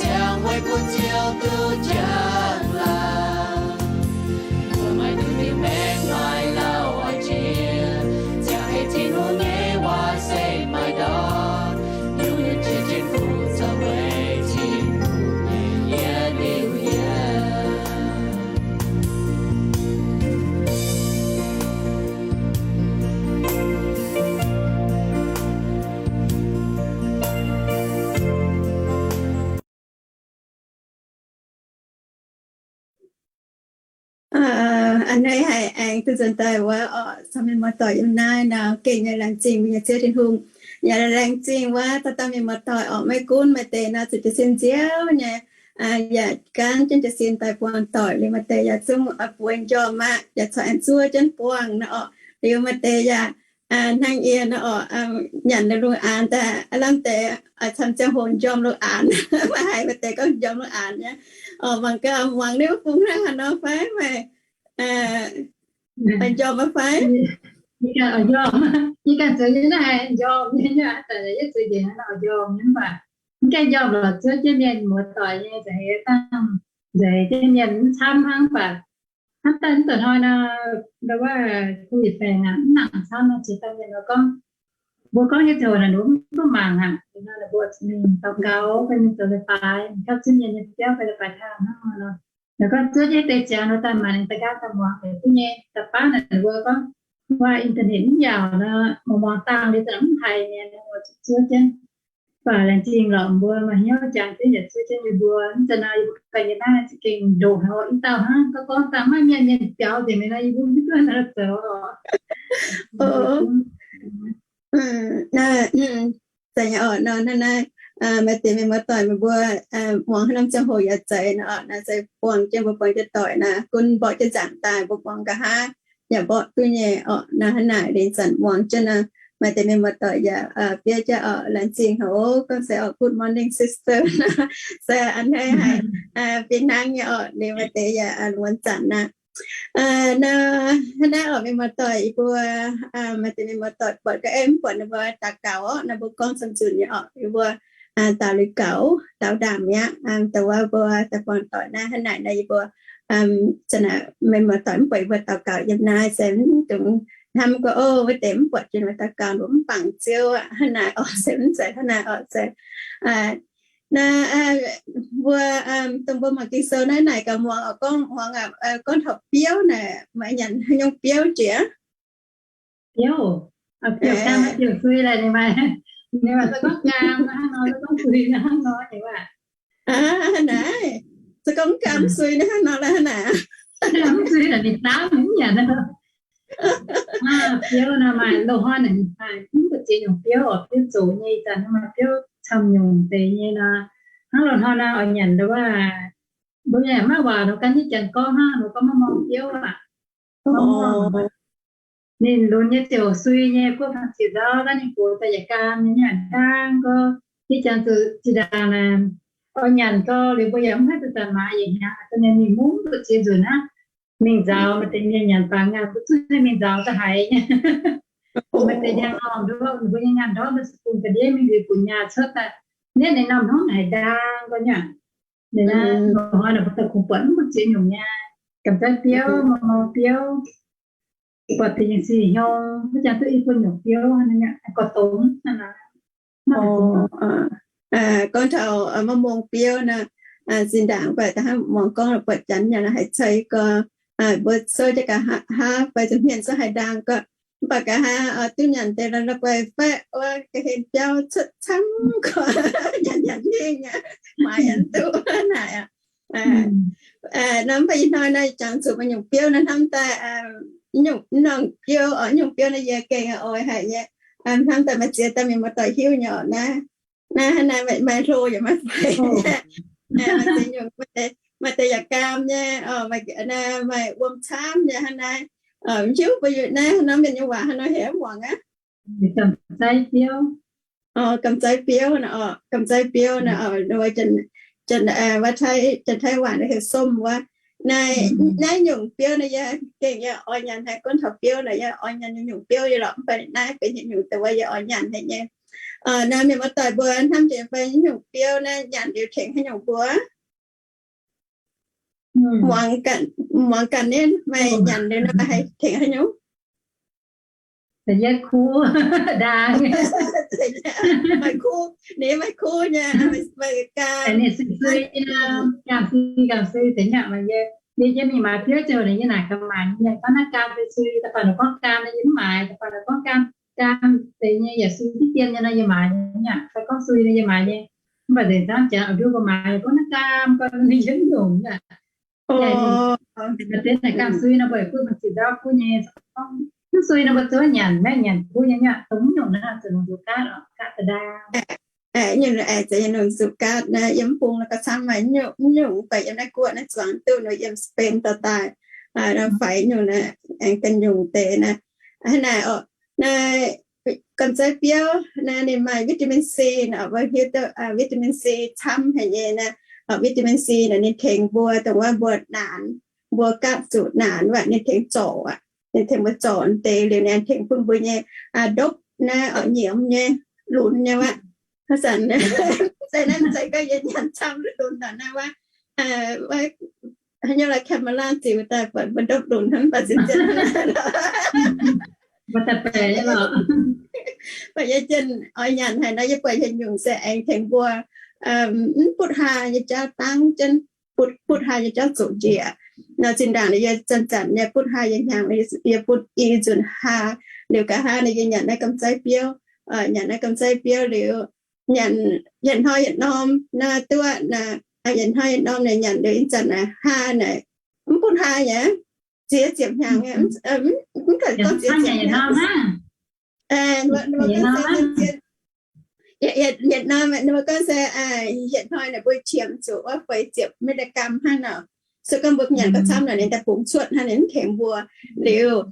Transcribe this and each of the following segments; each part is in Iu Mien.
ziangh weic bun Ziouv duqv njang-laangc. Mbuo maaih duqv nyei maengc maaih lauh oix jiex, ziangh ei Tin-Hungh nyei waac se maaih ndortv, Tin-Hungh nyei jiex jienv kuv caux weic Tin-Hungh nyei yietc liuz yietc. A'hneiv haic aengx duqv nzuonx daaih wuov oc, caux mienh muoz-doic yiem naaiv nor gengh nyei laengz zingh mbuo nyei Ziouv Tin-Hungh. Yaac laengz zingh wuov dauh dauh mienh muoz-doic oc, maiv gunv maaih deix nor zuqc jiez sin nziouv nyei, yaac gaanv jienv jiez sin daaih buangh doic liuz, maaih deix yaac zungv bueix njormh aqv, yaac corc aengx zuov jienv buangh nor oc. Liuz maaih deix yaac hnangv yie nor oc, nyanc lungh aanx daaih, aav lamh deix camv ziangh hoc njormh lungh aanx, maiv haiz maaih deix gorngv njormh lungh aanx nyei. Oc, mangc gaax muangx ninh wuov bung hnangv haaix nor fai, meih njormh fai? Yie ganh zoux nyei naaiv njormh nyei, yie zoux njiec hnangv nor njormh nyei mv baac mv gaengh njormh lorqc, zuov jienv mienh muoz-doic nyei nzengc, dangh nzengc jienv mienh mv camv hnangv, mv baac hnamv daaih mv deix hnoi nor, ndau wuov covid faengx aqv, mv nangc camv nor, ziex dauh mienh nor gorngv, mbuo gorngv nyei ziouc naaic ninh mbuo mv duqv mangc aqv. Nor ninh mbuo mingh daux gaux, fai mingh zoux leiz-baaix, gapv zunv mienh nyei biauv fai leiz-baaix taux hnangv nor. Ninh gorngv zuov jienv deix ziangx nor daaih maaic ninh daaih nqaang daaih muangx deix duqv nyei. Da'baav naaic ninh mbuo gorngv, waac internet mv yaauc nor, muangx muangx dangh liuz za'gengh mv haiz nyei, ninh mbuo zuqc zuov jienv. Mv baac laengz zingh lorqc, mbuo maaih hnyouv jangx jienv yaac zuov jienv yie mbuo. Mv zeiz nor yie mbuo ganh nyei naaiv za'gengh ndoqc haic oc, i dauh hnangv gorngv gorngv dangh maiv mienh mienh biaux nzengc mi'aqv, yie mbuo mv duqv haaix nor zoux oc. Zeiz nyei oc, nor hnangv naaiv, maaih deix mienh muoz-doic meih mbuo muangx haaix norm ziangh hoc yaac zeiz nor oc, naaiv se buangh jienv mbuo buangh jienv doic naaiv, gunv mborqv jienv nzaangc daaih mbuo buangh nqa'haav yaac mborqv duqv nyei oc. Naaiv hnangv naaic liuz zanc muangx jienv naaiv, maaih deix mienh muoz-doic yaac bieiv jienv oc, laengz zingh haic oc, gorngv se oc, good morning sister, se a'hneiv haic, fih hnangv nyei oc, liuz maaih deix yaac muonz zanc naaiv. Nor, hnangv naaiv oc, mienh muoz-doic yie mbuo, maaih deix mienh muoz-doic buatc ga'eix mv buatc ninh mbuo daux gaux oc, naaiv mbuo gorngv camv nzunc nyei oc, yie mbuo daux liuz gaux, daux ndaamv mi'aqv. Dongh wuov mbuo daaih buangh doic naaiv hnangv naaic nor, yie mbuo zanc naaic mienh muoz-doic mv buatc yie mbuo daux gaux yiem naaiv se mv dungx hnamv gorngv, o, wuov deix mv buatc jiex mbuo daux gaux, mbuo mv bangc Ziouv aqv. Hnangv naaic oc, se mv zeiz hnangv naaic oc, se naaiv mbuo dongh mbuo mangc Ging-Sou naaiv naaic gaax muangx oc, gorngv muangx aqv, gorngv taux biouv naaic, maaih nyanc haaix nyungc biouv jiex? Biouv, biouv gaam, biouv sui laaix ninh maaih, ninh maaih se gorngv gaam hnangv nor, se gorngv sui hnangv nor, ninh waac. Naaic, se gorngv gaam sui hnangv nor laaix hnangv naaic. Gaam sui laaix ninh daamv mv nyanc. Biouv nor maaih loz-hnoi naaic ninh maaih mv buatc ziex nyungc biouv oc, biouv zoqc nyei, ih zanc maaih biouv camv nyungc deix nyei nor. Hnangv loz-hnoi nor oix nyanc nduov, mbuo yaac maiv waac nor gan jienv janx gorngv hnangv nor gorngv maiv muangx biouv aqv. Ninh lunx nyei ziouc sui nyei, guoqv fangx ziepc nzauv, daaih ninh gox daaih yaac gaam nyei, nyei ndaang gorngv, yie jangx zuqc zinh ndaangc naaic, oix nyanc gau liuz mbuo yaac mv haih zuqc zanc maaiz yietc hnyangx, da'nyeic mingh mungv duqv ziex nzunc aqv. Mingh nzaaux, maaih deix mienh nyanc baac ngaanc mbuo zuqc mingh nzaaux daaih haiz nyei. Maaih deix njang norm nduov, mbuo nyei ngaanc ndortv mbuo zuqc bungx ga'ndiev mingh liuz gu'nyaah cuotv daaih, nietv ninh norm hnangv haiz ndaang gorngv nyei. Ninh hnoi naaic mbuo daaih kungx buatc mv buatc ziex nyungc nyei, gamh zaiv biouv, mangc mangc biouv, buatc deix nyei sic hnyong, maiv jangx duqv i buo nyungc biouv, gorx dongx. Gorngv taux maiv mungh biouv naaic, zinh ndaangc mv baac da'hnangv muangx gorngv buatc janx nyanc haiz cai gorx, mbuo souv jienv nqa'haav fai zuqc hmien souv haiz ndaang gorx, mv baac nqa'haav duqv nyanc deix la'guaih faeqv wuov ga'hlen biauv cuotv camv gorx, nyanc nyanc hingh aqv, maaiz yaac mv duqv naaic aqv. Nor mv baac ih hnoi naaiv jangx zuqc maaih nyungc biouv naaiv hnamv daaih, nyungc norm biouv oc, nyungc biouv naaiv yie gengh oix haic nyei. Hnamv daaih maaih ziex dauh mienh muoz-doic hiuv nyei oc. Naaiv, naaiv hnangv naaiv maaih hlo yaac maiv fai. Maaih deix nyungc, maaih deix yaac gaam nyei, maaih wuom camv nyei hnangv naaiv. Mv hiuv mbuo yiem naaiv haaix nor mienh nyei waac haaix nor heuc muangx aqv. Gamh zaiv biouv. Gamh zaiv biouv naaiv, gamh zaiv biouv naaiv, janx-taiv waac heuc ส้ม wuov. Naaiv, naaiv nyungc biouv naaiv yie gengh yie oix nyanc haic. Gorngv taux biouv naaiv yie oix nyanc nyungc-nyungc biouv nyei lorqc, mv baac naaiv benx yietc nyungc dongh wuov yie oix nyanc haic nyei. Naaiv mienh muoz-doic mbuo hnamv jiex fai nyungc biouv naaiv nyanc liuz tengx haaix nyungc mbuo? Muangx ganh, muangx ganh ninh, meih nyanc liuz nor haih tengx haaix nyungc? Da'yietv kuv ndaang. Maaih kuv, ninh maaih kuv nyei, meih ganh. Ninh sui-sui nor, ganh sui, ganh sui deix nyei, maaih yie, yie, yie mingh maaiz biouv ziouc ninh yie naaic gaax maaic nyei, gorngv naaiv gaam sui-sui, da'faanh ninh gorngv gaam, yie mv maaiz, da'faanh ninh gorngv gaam, gaam deix nyei, yaac sui diqv dien nyei nor yie maaiz nyei aqv, fai gorngv sui nor yie maaiz nyei. Mv baac nzengc camv jaax, nduov mbuo maaiz gorngv naaiv gaam, gorngv ninh yiem nyungc aqv. Deix naaic gaam sui nor, mbuo yaac gunv maaih ziepc ndorv kuv nyei. Mv sui nor, mbuo zuov nyanc, maiv nyanc kuv nyei aqv. Dongh mv nyungc naaiv zuqc longc nzuqc gaatv oc, gaatv daaih. Nyungc aengx zuqc yie longc nzuqc gaatv naaiv, yiem mv bung nor gauh camv maaih nyungc, mv nyungc, mv baac yiem naaiv guoqv naaiv zuangx duqv nor, yiem Spain dorh daaih. Faix nyungc naaiv aengx ganh nyungc deix naaiv. Hnangv naaic oc, naaiv gamh zeiv biouv naaiv ninh maaih vitamin C naaic, mbuo hiuv duqv vitamin C camv haic nyei naaiv. Vitamin C naaic ninh tengx mbuo dongh wuov mbuo naanc, mbuo gaatv zuqc naanc wuov, ninh tengx zorc aqv. Ninh tengx mbuo zorc deix liuz, ninh tengx bun mbuo nyei ndopv naaiv oix nyiemz nyei, lunx nyei wuov. Hnangv zanc se naaiv mv zeiz gorngv yie nyanc camv lunx ndongc naaiv wuov, haaix nyungc la'camera ziux daaih buatc mbuo ndopv lunx hnangv, mv baac zien-zien, mv baac yie jienv oix nyanc haic nor, yie buatc haaix nyungc se aengx tengx mbuo mv butv haa nyei jauv dangv jienv, butv, butv haa nyei jauv zoqc njiec. Nor zinh ndaangc yie zanc-zanc nyei butv haa yie hnyangx, yie butv i nzunc haa, liuz nqa'haav nor yie nyanc naaiv gamh zeiv biouv, nyanc naaiv gamh zeiv biouv liuz, nyanc yietc hnoi yietc norm naaiv duqv, yietc hnoi yietc norm naaic nyanc liuz ih zanc naaic haa naaic mv butv haa nyei, ziex ziepc hnyangx, mv kaux gorngv ziex ziepc hnyangx. Yietc norm, ninh mbuo gorngv se yietc hnoi naaic mbuo qiemx zuqc wuov feix ziepc milligram hnangv nor. Se gorngv mbuo nyanc gauh camv naaic ninh daaih bungx cuotv hnangv, ninh mv tengx mbuo. Liuz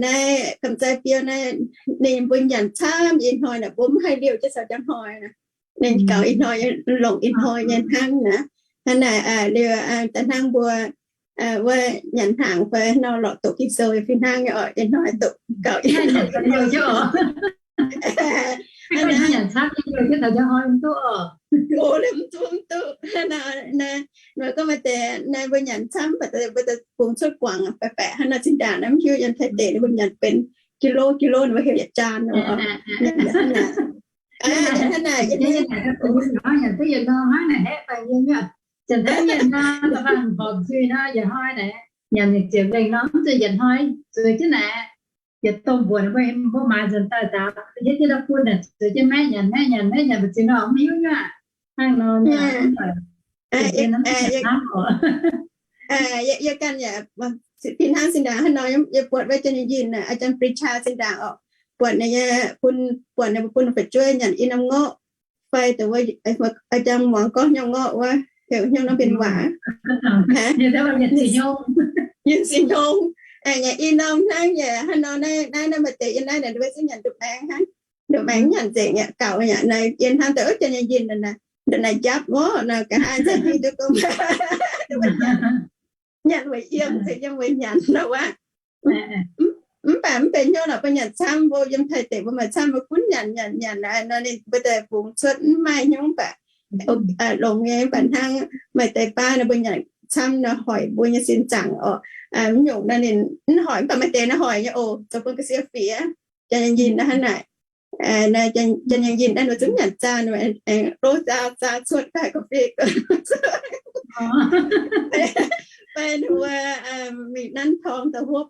naaiv gamh zeiv biouv naaiv, ninh mbuo nyanc camv ih hnoi naaic mbuo mv haih liouh jienv caux jangv hnoi. Ninh gaux ih hnoi, longc ih hnoi nyei hnangv naaic. Hnangv naaic liuz da'hnangv mbuo wuov nyanc hnaangx fai nor lorqc doqc Ging-Sou fih hnangv nyei oc, ih hnoi doqc gaux ih hnoi. Mv duqv, mv duqv. Naaiv gorngv maaih deix naaiv mbuo nyanc camv, mbuo daaih bungx cuotv guangc baeqc baeqc hnangv nor, zinh ndaangc naaiv mv hiuv yiem Taiv deic ninh mbuo nyanc benx kilo kilo, ninh mbuo heuc yietc jaan nor. Hnangv naaic, yietc hnoi nor, mv zeiz yietc hnoi, zueiz jienv naaic, yietc domh mbuoqc mbuo, mbuo maaiz nzuonx daaih daaih, yietv jienv ndau bun naaic, zueiz jienv maeqv nyanc, maeqv nyanc, maeqv nyanc, mbu'ziex nor mv hiuv nyei aqv. Hnangv nor, yie ganh yaac fih hnangv zinh ndaangc hnangv nor, yie buatc wuov Janx-Yinh, aa, Janx-Bri-chaa zinh ndaangc oc, buatc ninh nyei, bun, buatc ninh mbuo bun fu'jueiv nyanc i norm ngorqv fai dongh wuov, aa, Janx-Muangz gorngv hnyouv ngorqv wuov, heuc hnyouv norm mbienx waac, yinh ziqc hnyouv, nyanc i norm hnangv. Yaac hnangv nor naaiv, naaiv maaih deix yiem naaiv naaic, ninh mbuo zungv nyanc nduqc maengx hnangv. Nduqc maengx nyanc nzengc yaac gaux yaac naaiv, yie hnamv daaih, Janx-Yinh naaic, naaiv njapv orqc, naaiv nqa'haav nzengc duqv gorngv nyanc weic yiem, nzengc yiem weic nyanc nor wuov. Mv baac mv benx hnyouv lorqc, mbuo nyanc camv, mbuo yiem Taiv deic mbuo maaih camv, mbuo gunv nyanc nyanc nyanc nor, ninh mbuo daaih bungx cuotv mv maaih hnyouv mv baac longx nyei. Mv baac hnangv maaih deix baav nor mbuo nyanc camv nor hoic mbuo nyei sin zaangc orqc. Mv nyungc nor ninh mv hoic, mv baac maaih deix nor hoic nyei oc, zoux bun ga'sie fiev. Janx-Yinh naaiv hnangv naaic. Janx-Yinh naaiv ninh zungv nyanc zaah, ninh aengx lov zaah zaah cuotv daaih ga'fei. Fai ninh mbuo mingh nanv torngv da'hopv,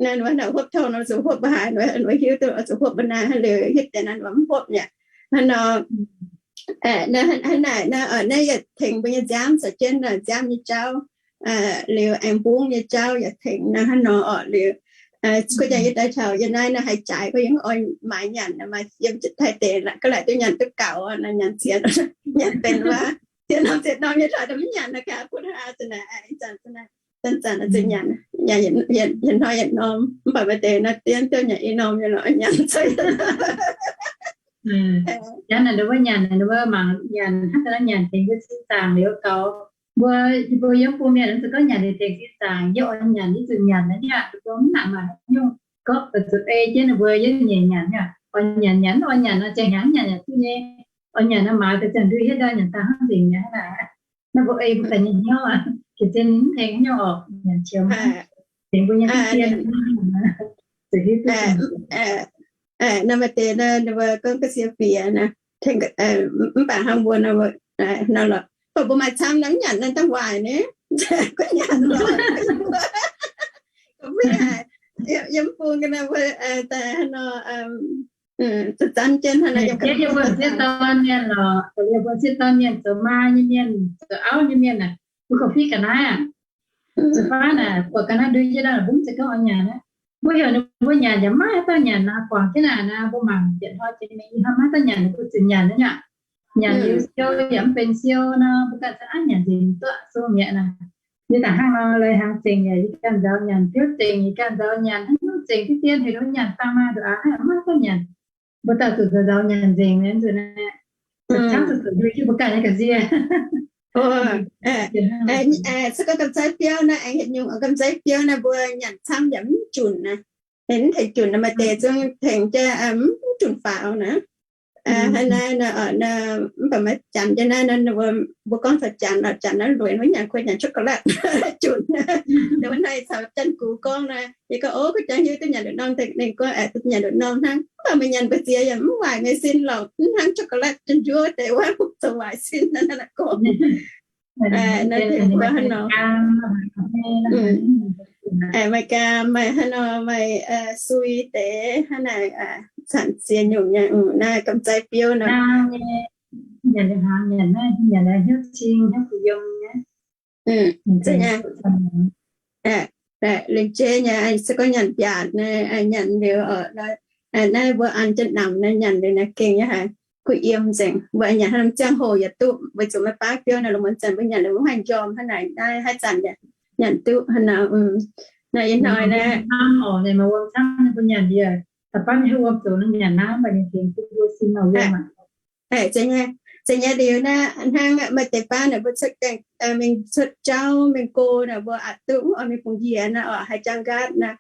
naaiv ninh mbuo hopv torngv nor zuqc hopv haaix, ninh mbuo hiuv duqv zuqc hopv mbuo naaiv, hnangv liuz hitv deix naaiv ninh mbuo mv hopv mi'aqv. Hnangv nor, hnangv naaic, naaiv yietc tengx mbuo nyei nziaamv caux jienv nziaamv nyei jauv, liuz aengx mbungv nyei jauv yietc tengx nor hnangv nor orqc. Liuz guei jangx yie daaih taux yie naaiv nor haih jaaix, guei yie oix maaiz nyanc, maaih yiem Taiv deic ga'naaiv duqv nyanc duqv gaux, nyanc zienx, nyanc benx wuov, zienx norm zienx norm nyei taux mv nyanc naaic gaax, butv haa zanc naaic, zanc zanc zuqc nyanc, yietc hnoi yietc norm, mv baac maaih deix naaiv dien duqv nyanc i norm nyei lorqc, nyanc zuqc. Hnangv naaic ninh mbuo nyanc, ninh mbuo mangc nyanc, hnangv naaiv nyanc tengx mbuo sin zaangc liuz gaux. Mbuo, mbuo yiem bung mienh se gorngv nyanc tengx sin zaangc, yie oix nyanc, yie zuqc nyanc naaiv aqv, mbuo mv nangc maaih haaix nyungc gorngv zuqc ei jienv ninh mbuo yiem nyeic nyanc aqv. oix nyanc nyanc, oix nyanc nor ziangh hnyangx nyanc yaac duqv nyei. Oix nyanc nor maaiz deix ziangh ndui hietv ndau nyanc daaih hnangv nzengc mi'aqv naaic. Naaiv mbuo ei mbuo ganh nyei hnyouv aqv, gec zien ninh mv tengx hnyouv oc, nyanc qiemx tengx mbuo nyei dien. Naaiv maaih deix nor ninh mbuo gorngv ga'sie fiex naaic, mv baac hnangv mbuo nor lorqc, baac mbuo maaih camv nor mv nyanc nor dangh waaic ni. Guov nyanc lorqc. Yiem bung ga'naaiv mbuo daaih haaix nor zanc-zanc jienv hnangv naaiv yiem ga'naaiv mbuo sieqv dorn mienh lorqc, mbuo sieqv dorn mienh zoux maa nyei mienh, zoux auv nyei mienh aah, mbuo korv-fiqv ga'naaiv aqv. Zuqc faav naaic buatc ga'naaiv ndui jienv naaic mbuo mv zeiz gorngv oix nyanc aqv. Mbuo heuc ninh mbuo nyanc yaac maiv haaix dauh nyanc naaic, guangc jienv naaic naaic mbuo mangc yietc hnoi jiex mingh ih hnoi maiv dauh nyanc, ninh mbuo zuqc nyanc naaiv aqv. Nyanc liuz siou yaac mv benx siou nor, mbuo ganh za'gengh nyanc nzengc duqv sung mi'aqv naaic. Yie daaih hnangv nor leiz hnaangx zengc yaac yie ganh nzaaux nyanc, biouv zengc yie ganh nzaaux nyanc, hnangv nor zengc diqv dien heuc ninh mbuo nyanc dangh maah, nduqc aqv, maiv dauh nyanc. Mbuo dauh zuqc nzaaux nyanc nzengc mi'aqv nzunc naaiv. Camv zuqc zuqc ndui jienv mbuo ganh nyei ga'sie. Se gorngv gamh zeiv biouv naaiv, aengx yietc nyungc gamh zeiv biouv naaiv mbuo nyanc camv yaac mv junc naaic. Mv tengx junc naaic, maaih deix zungv tengx jienv mv junc faaux naaic. Hnangv naaiv nor, mv baac maiv janx jienv naaiv nor, mbuo gorngv taux janx, janx naaiv lueic wuov nyanc kuv nyanc chocolate junc. Wuov hnoi caux janx-gux gorngv naaic, yie gorngv, ov, kuv jangx hiuv duqv nyanc nduqc norm, ninh gorngv, aeqv, duqv nyanc nduqc norm hnangv. Mv baac meih nyanc mbu'ziex yaac mv waaic meih sin lorqc, mv hnangv chocolate janx-njuov deix wuov zoux waaic sin naaiv gorngv. Naaiv mbuo hnangv nor. Maaih gaam, maaih hnangv nor, maaih sui deix hnangv naaic, zanc ziex nyungc nyei naaiv gamh zeiv biouv nor. Nyanc hnaangx, nyanc naaiv, nyanc naaiv hnyouv cing hnyouv kuh yiem nyei. Lengc jeiv nyei, se gorngv nyanc mbiaatc naaiv, nyanc liuz, naaiv mbuo an jienv namx naaiv nyanc liuz naaiv gengh nyei haic, kuh yiem nzengc. Mbuo nyanc hnangv norm ziangh hoc yaac duqv, weic zuqc maiv baav biouv naaiv, lungh muonz zanc mbuo nyanc liuz mv haih njormh hnangv naaic, naaiv haaix zanc yaac nyanc duqv hnangv nor. Naaiv ih hnoi naaiv, zeiz nyei, zeiz nyei liuz naaiv hnangv maaih deix baav naaic mbuo cuotv gaengh mingh cuotv jauv mingh go naaic mbuo aqc duqv oix mingh bungx njiec naaic oc, haaix jangx nqaatv naaic,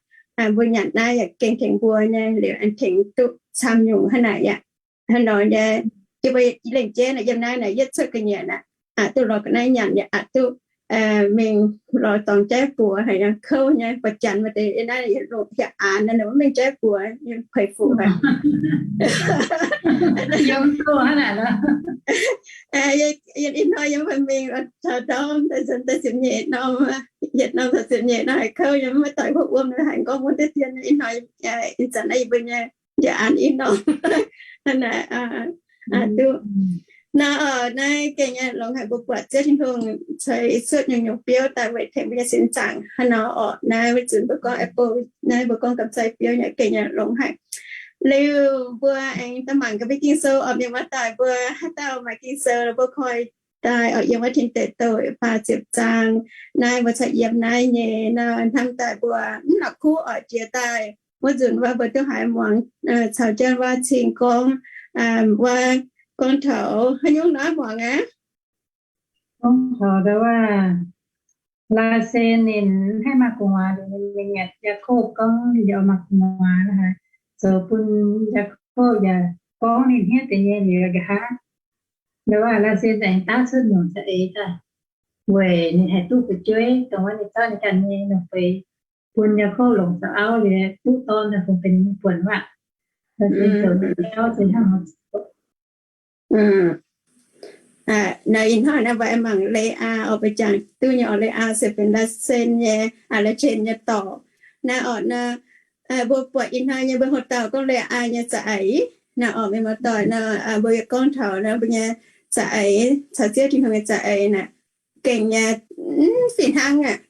mbuo nyanc naaiv yaac gengh tengx mbuo nyei liuz aengx tengx duqv camv nyungc hnangv naaic aqv. Hnangv nor nyei, yie mbuo lengc jeiv naaic yiem naaiv naaic yietv cuotv ga'nyiec naaic, aqc duqv lorz ga'naaiv nyanc yaac aqc duqv mingh lorz dorngx jaiv buoz haic, kouv nyei, buatc janx maaih deix yiem naaiv yietc lungh hieh aanx naaic mv mingh jaiv buoz, yiem kueix fuqv haic. Ih hnoi yiem mingh taux ndorm da'ziepc nyeic norm, yietc norm da'ziepc nyeic norm haiz kouv nyei, maiv doix hopv wuom haiz nqorngv wuom deix dien. Ih hnoi ih zanc naaiv yie mbuo nyei njiec aanx ih norm. Hnangv naaic, duqv nor, naaiv gengh nyei longx haic, mbuo buatc Ziouv Tin-Hungh ceix cuotv nyungc-nyungc biouv daaih weic tengx mbuo nyei sin zaangc. Hnangv nor orqc, naaiv weic zuqc mbuo gorngv apple, naaiv mbuo gorngv gamh zeiv biouv nyei gengh nyei longx haic. Liuz mbuo aengx daaih mangc gaax mbuo Ging-Sou oc. Mienh muoz-doic, mbuo haaix dauh maaih Ging-Sou lorqc, mbuo koi daaih oc, yiem wuov Tin Deic Douh faah ziepc zaang. Naaiv mbuo caux yiem naaiv nyei nor, hnamv daaih mbuo mv la'kuqv oc, jiex daaih wuov nzunc wuov mbuo duqv haiz muangx caux jienv wuov cing gorngv, wuov gorngv taux haaix nyungc nor muangx aqv. Gorngv taux ndau wuov, Laasen ninh haih maaih gu'nguaaz liuz, ninh mingh nyanc Yaakopv gorngv ninh yaac maaih gu'nguaaz haic, zoux bun Yaakopv yaac gorngv ninh hniev deix nyei liuz nqa'haav. Ndau wuov Laasen aengx daav cuotv nyungc za'eix daaih, weic ninh haih duqv fu'jueiv dongh wuov ninh zorqv ninh ganh nyei longc feix bun Yaakopv longc zoux auv liuz, duqv dorn daaih bun benx ninh nyei buonc wuov. Laasen zoux nyei jauv se hnangv nor. Naaiv ih hnoi naaiv mbuo aengx mangc Le^aa oc, mbuo jangx duqv nyei oc. Le^aa se benx Laasen nyei, Laasen nyei dorc. Naaiv orqc, naaiv mbuo buatc ih hnoi nyei mbuo houx dauh gorngv Le^aa nyei za'eix. Naaiv orqc, mienh muoz-doic, naaiv mbuo yaac gorngv taux naaiv mbuo nyei za'eix caux Ziouv Tin-Hungh nyei za'eix naaic, gengh nyei mv fih hnangv aqv.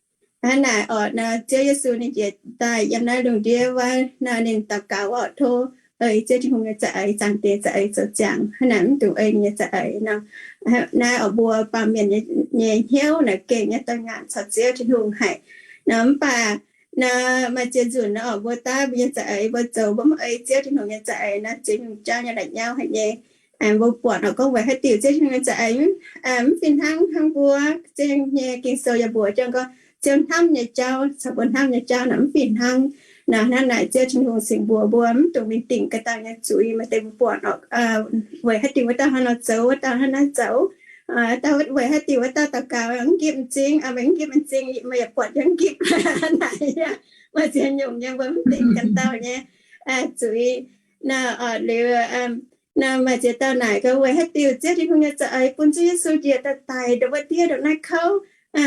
Hnangv naaic orqc, naaiv Ziouv Yesu ninh njiec daaih yiem naaiv lungh ndiev wuov, naaiv ninh daux gaux orqc, tov ei Ziouv Tin-Hungh nyei za'eix, Zaangc Diex za'eix zoux ziangx. Hnangv naaic mv dungx ei ninh nyei za'eix nor. Naaiv orqc, mbuo baamh mienh nyei hnyouv naaic gengh nyei doix ngaanc caux Ziouv Tin-Hungh haic nor. Mv baac naaiv maaih ziex nzunc naaiv orqc, mbuo daav mbuo nyei za'eix mbuo zoux mbuo mv ei Ziouv Tin-Hungh nyei za'eix naaiv, ziex nyungc jauv nyei la'nyauv haic nyei. Mbuo buatc orqc, gorngv weic haaix diuc Ziouv Tin-Hungh nyei za'eix mv fih hnangv hnangv mbuo. Ziouv nyei Ging-Sou yaac mbuox jienv gorngv Ziouv hnamv nyei jauv caux mbuo hnamv nyei jauv naaic mv fih hnangv. Nor hnangv naaic Ziouv Tin-Hungh cingx mbuox mbuo mv dungx mingh dingc ga'dauh nyei zuiz, maaih deix mbuo buatc oc, weic haaix diuc wuov dauh hnangv nor zoux, wuov dauh hnangv naaiv zoux, wuov deix, weic haaix diuc wuov dauh daux gaux mv nqipv m'zing, meih mv nqipv m'zing, meih yaac buatc yiem mv nqipv naaic. Maaih ziex nyungc nyei mbuo mv dingc ga'dauh nyei zuiz. Nor liuz, nor maaih ziex dauh naaic gaax, weic haaix diuc Ziouv Tin-Hungh nyei za'eix bun Ziouv Yesu njiec daaih daic ndongc wuov diev ndongc naaiv kouv,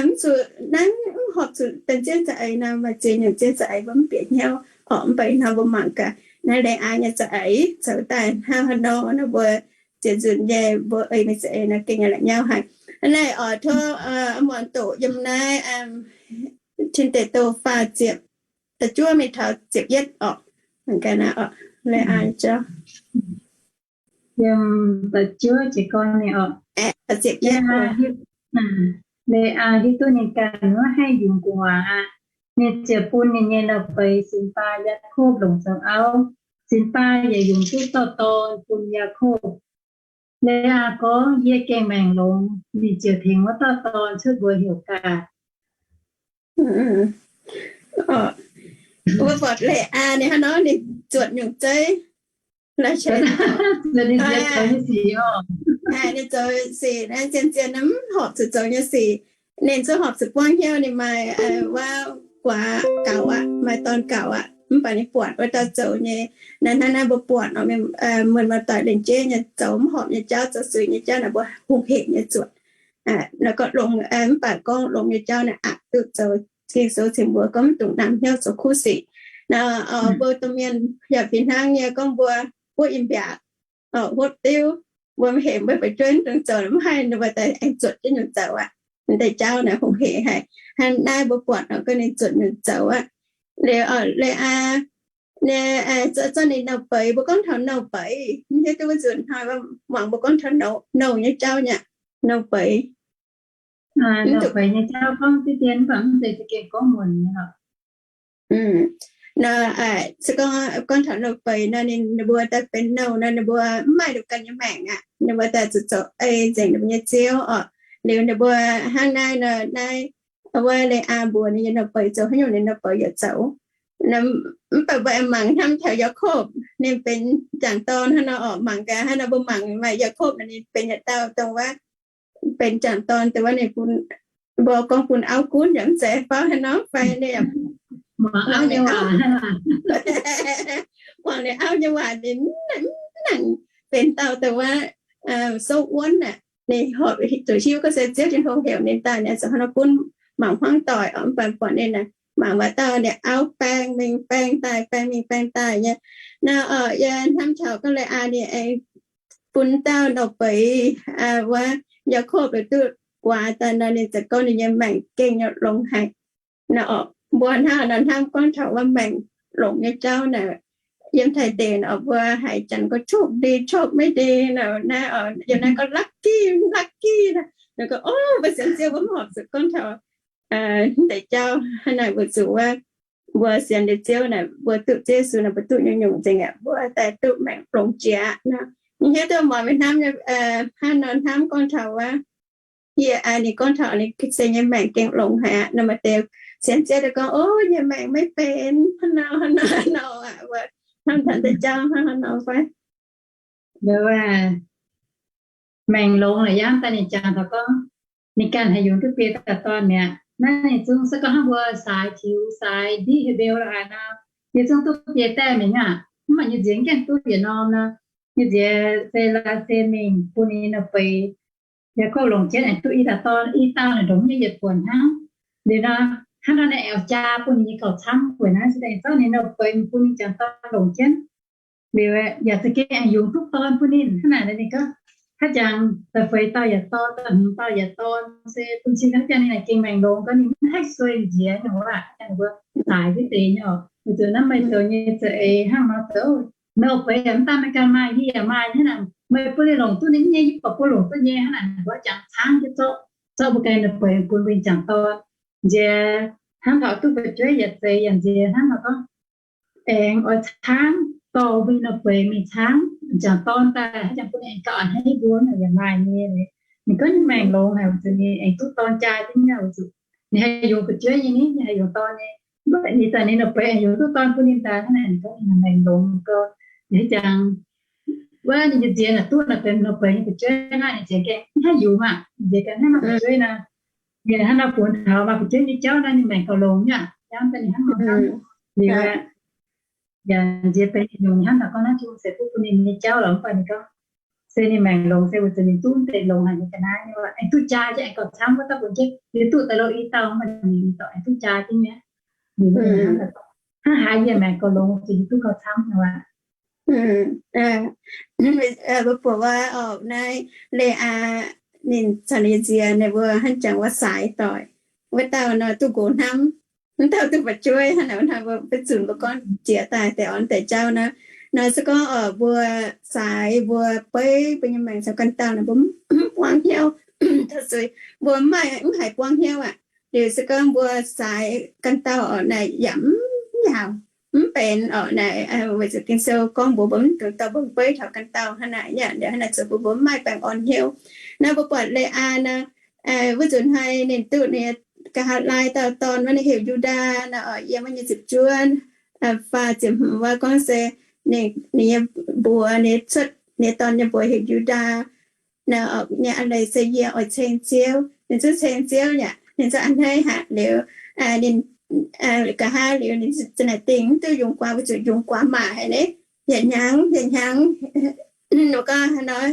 mv zuqc naaiv, mv horpc zuqc benx zien za'eix nor, maaih ziex nyungc zien za'eix mbuo mv bieqc hnyouv oc. Mv baac ih hnoi mbuo mangc gaax naaiv Leaa nyei za'eix zoux daaih hnangv haaix nor, nor mbuo zienc nzunc nyei mbuo ei mingh za'eix nor gengh la'nyauv haic. Hnangv naaiv oc, tov muangx doqc yiem naaiv Tin Deic Douh faah ziepc, da'juov mingh taux ziepc yietv oc. Leaa, yiem da'juov jiez gorn oc. Leaa hiuv duqv ninh ganh wuov haih yungz gu'nguaaz aqv. Ninh ziouc bun ninh nyei nouh-beiz Sinx-Baa, Yaakopv, longc zoux auv. Sinx-Baa yaac yungz duqv dauh dorn bun Yaakopv. Leaa gorngv, Yie gengh maengc longx. Ninh ziouc tengx wuov dauh dorn cuotv mbuox heuc Gaatc. Mbuo buatc Leaa ninh hnangv nor ninh zuotc nyungc zeiv, ninh zoux sic, zien-zien mv horpc zuqc zoux nyei sic. Ninh zungv horpc zuqc buangv hnyouv ninh maaih wuov guaax gaux aqv, maaih dorn gaux aqv. Mv baac ninh buatc wuov dauh zoux nyei, naaiv hnangv naaiv mbuo buatc, muonz maaih doic lengc jeiv nyei zoux mv horpc nyei jauv, zoux zuiz nyei jauv naaic mbuo hungh hec nyei zuotc. Nor gorngv longx, mv baac gorngv longx nyei jauv naaic aqc duqv zoux. Ging-Sou cingx mbuox gorngv mv dungx namx hnyouv zoux kuv sic. Nor mbuo domh mienh yaac fih hnangv nyei, gorngv mbuo huotv in mbiaatc, huotv diuv, mbuo mv hec, mbuo fu'jueiv mv dungx zoux, mv haih, ninh mbuo daaih aengx zuotc jienv nyungc zoux aqv. Deix jauv naaic hungh hec haic. Hnangv naaiv mbuo buatc nor gorngv ninh zuotc nyungc zoux aqv. Liuz Leaa nyei, zorqv ninh nouh beiz, mbuo gorngv taux nouh beiz, mv hiuv duqv wuov nzunc hnoi mangc mbuo gorngv taux nouh nyei jauv nyei, nouh beiz. Nor, gorngv taux nouh beiz nor, ninh mbuo daaih benx nouh nor, ninh mbuo mv maaih nduqc ganh nyei maengc aqv. Ninh mbuo daaih zuqc zoux ei nzengc ninh mbuo nyei ziouv oc. Liuz ninh mbuo hnangv naaiv nor, naaiv wuov Leaa mbuox ninh nyei nouh beiz zoux haaix nyungc ninh nouh beiz yaac zoux. Mv baac mbuo aengx mangc hnamv taux Yaakopv, ninh benx jangc dorn hnangv nor oc. Mangc gaax hnangv nor mbuo mangc maaih Yaakopv nor ninh benx yietc dauh dongh wuov benx jangc dorn dongh wuov ninh bun, mbuo gorngv bun auv gunv yaac mv zeiz, faaux haaix nor fai ninh muangx auv nyei waac, muangx ninh auv nyei waac, ninh mv nangc benx dauh dongh wuov souv wuonv aqv. Ninh horpc zuqc hiuv gorngv se Ziouv Tin-Hungh heuc ninh daaih, ninh zuqc hnangv nor gunv mangc hmuangv doic oc. Mv baac buatc ninh mangc maaih dauh ninh auv baeng mingh baeng daaih, baeng mingh baeng daaih nyei. Nor yie hnamv taux gorngv Leaa ninh aengx bun dauh nouh beiz wuov Yaakopv duqv guaax daaih nor, ninh ziouc gorngv ninh nyei maengc gengh longx haic. Nor mbuo hnangv nor hnamv gorngv taux wuov maengc longx nyei jauv naaic, yiem Taiv deic nor mbuo haiz janx gorngv โชคดี โชคไม่ดี nor, naaiv yiem naaiv gorngv ลัคกี้ ลัคกี้ nor. Nor gorngv, o, mbuo sienx Ziouv mbuo mv horpc zuqc gorngv taux deix jauv hnangv naaic, weic zuqc wuov mbuo sienx liuz Ziouv naaic, mbuo duqv Ziouv Yesu naaic, mbuo duqv nyungc-nyungc nzengc aqv, mbuo daaih duqv maengc longx jiex aqv nor. Mv hiuv duqv muangx mienh hnamv nyei, hnangv nor hnamv gorngv taux wuov, yie, ninh gorngv taux ninh se nyei maengc gengh longx haic aqv nor. Maaih deix sienx Ziouv daaih gorngv, o, yie maengc maiv benx hnangv nor hnangv nor aqv. Mbuo hnamv taux deix jauv hnangv nor fai? Maengc longx la'yaangv daaih ninh jangx taux gorngv ninh ganh haih yungz duqv biei dauh dorn mi'aqv. Naaiv ninh zungv se gorngv hnangv mbuo saaix tiux saaix ndiqv hei mbeu la'haaix nor, yie zungv duqv biei daeh mingh aqv. Mv baac nyei nziex gaengh duqv yietc norm nor, nyei nziex se la'sie mingh bun ninh nouh beiz Yaakopv longc jienv aengx duqv i dauh dorn, i dauh naaic ndongc nyei yietc buonc hnangv. Liuz nor, hnangv nor ninh aengx jaa bun ninh nyei gauh camv weic naaiv se daaih zorqv ninh nouh beiz bun ninh jangx dorn longc jienv. Liuz yaac za'gengh aengx yungz duqv dorn bun ninh. Hnangv naaic ninh gorngv, haaix jangx da'feix dauh yaac dorn, da'hmz dauh yaac dorn, se bun cing haaix jangx ninh naaic gengh maengc longx gorngv ninh mv haih sueih nziex nyei waac, jangx mbuo zaaix duqv deix nyei oc. Weic zuqc naaiv meih zoux nyei za'eix hnangv nor zoux, nouh beiz yaac mv daan meih ganh maaih, yie yaac maaih hnangv naaic. Meih bun ninh longc duqv ninh nyei, yie baac bun longc duqv nyei hnangv naaic, mbuo jangx caangv jienv zorqv, zorqv mbuo ganh ninh beiz bun mbuo jangx dorn. Nziex hnangv taux duqv fu'jueiv yietc zeix yaac nziex hnangv nor gorngv, aengx oix caangv dorh mbuo ninh beiz mingh caangv jangx dorn daaih, haaix jangx bun ninh aengx gauh a'hneiv mbuo yaac maaih nyei. Ninh gorngv ninh maengc longx haic, weic zuqc ninh aengx duqv dorn jaa jienv nyei, weic zuqc ninh haih yungz fu'jueiv nyei, ninh haih yungz dorn nyei. Ih zanc ninh nor beiz aengx yungz duqv dorn bun ninh daaih hnangv naaic, ninh gorngv ninh maengc longx gau. Ninh jangx wuov ninh nyei nziex naaic duqv naaic benx nor beiz nyei fu'jueiv hnangv, ninh nziex gengh mv haih yungz aqv. Ninh nziex gengh hnangv nor fu'jueiv nor, ninh hnangv nor funx taux maaih fu'jueiv nyei jauv nor, ninh maengc gauh longx nyei aqv. Jangx daaih ninh hnangv nor hnangv. Liuz aqv, yaac nziex benx nyungc hnangv naaic gorngv naaiv, Tin-Hungh ceix fuqv bun ninh nyei jauv lorqc, mv baac ninh gorngv se ninh maengc longx se weic zuqc ninh duqv deix longx haic nyei ga'naaiv nyei waac, aengx duqv jaa jienv aengx gauh camv wuov dauh bun jienv, yie duqv daaih lo i dauh, mv baac ninh dorh aengx duqv jaa jienv mi'aqv. Liuz hnangv haaix yie maengc gauh longx, zuqc yie duqv gauh camv nyei waac. Mbuo buatc wuov, orqc, naaiv Leaa ninh caux ninh nziex ninh mbuo hnangv jangx wuov saaix doic. Wuov dauh nor duqv nqox hnamv, wuov dauh duqv fu'jueiv hnangv naaic, wuov hnangv mbuo, mbuo zunc mbuo gorngv jiex daaih deix orn deix jauv nor. Nor se gorngv, orqc, mbuo saaix mbuo beiv mbuo nyei maengc caux ganh dauh naaic mbuo mv buangv hnyouv, mbuo mv maaih, mv haiz buangv hnyouv aqv. Liuz se gorngv mbuo saaix ganh dauh orqc naaic yaac mv yaauc, mv benx orqc naaic, weic zuqc Ging-Sou gorngv mbuox mbuo mv dungx dorh mbuo beiv taux ganh dauh hnangv naaic, yaac hnangv naaic zoux bun mbuo mv maaih baengh orn hnyouv. Naaiv mbuo buatc Leaa nor, wuov nzunc hnoi ninh duqv ninh nyei nqa'haav laai dauh dorn wuov, ninh heuc Yu^ndaa nor, orqc, yiem wuov nyei ziepc juov faah ziepc hmz wuov gorngv se ninh, ninh nyei mbuox, ninh cuotv ninh nyei dorn nyei mbuox heuc Yu^ndaa nor, orqc, nyei a'leiz se yie oix ceng Ziouv. Ninh zungv ceng Ziouv yaac ninh zungv a'hneiv haic. Liuz ninh nqa'haav liuz ninh za'naaic dingh mv duqv yungz guaax, weic zuqc yungz guaax maac haic ni, yietc hnyangx yietc hnyangx, nor gorngv haaix nor,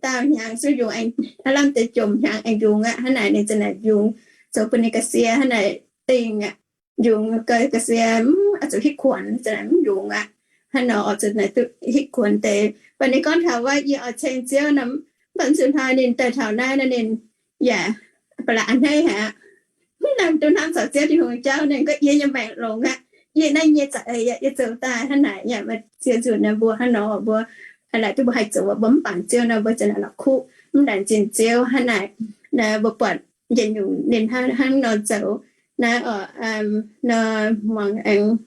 dauh hnyangx zungv yungz aengx, aav lamh deix jomc hnyangx aengx yungz aqv. Hnangv naaic ninh za'naaic yungz, zoux bun ninh ga'sie hnangv naaic dingh aqv. Yungz ga'sie mv zuqc hitv kuonx, za'naaic mv yungz aqv. Hnangv nor oix zuqc naaic duqv hitv kuonx deix. Mv baac ninh gorngv taux wuov, yie oix ceng Ziouv nor, mv baac mv zuqc hnoi ninh daaih taux naaiv nor ninh yaac ba'laqc a'hneiv haic aqv. Mv nangc duqv hnamv caux Ziouv Tin-Hungh jauv, ninh gorngv yie nyei maengc longx aqv, yie naaiv nyei za'eix yaac yie zoux daaih hnangv naaic yaac maaih ziex nzunc nor mbuo hnangv nor mbuo laaic duqv mbuo haih zoux, mbuo mv bangc Ziouv nor mbuo za'naaic la'kuqv mv laengz zingh Ziouv hnangv naaic. Naaiv mbuo buatc yietc nyungc ninh hnangv nor zoux naaiv orqc, nor muangx aengx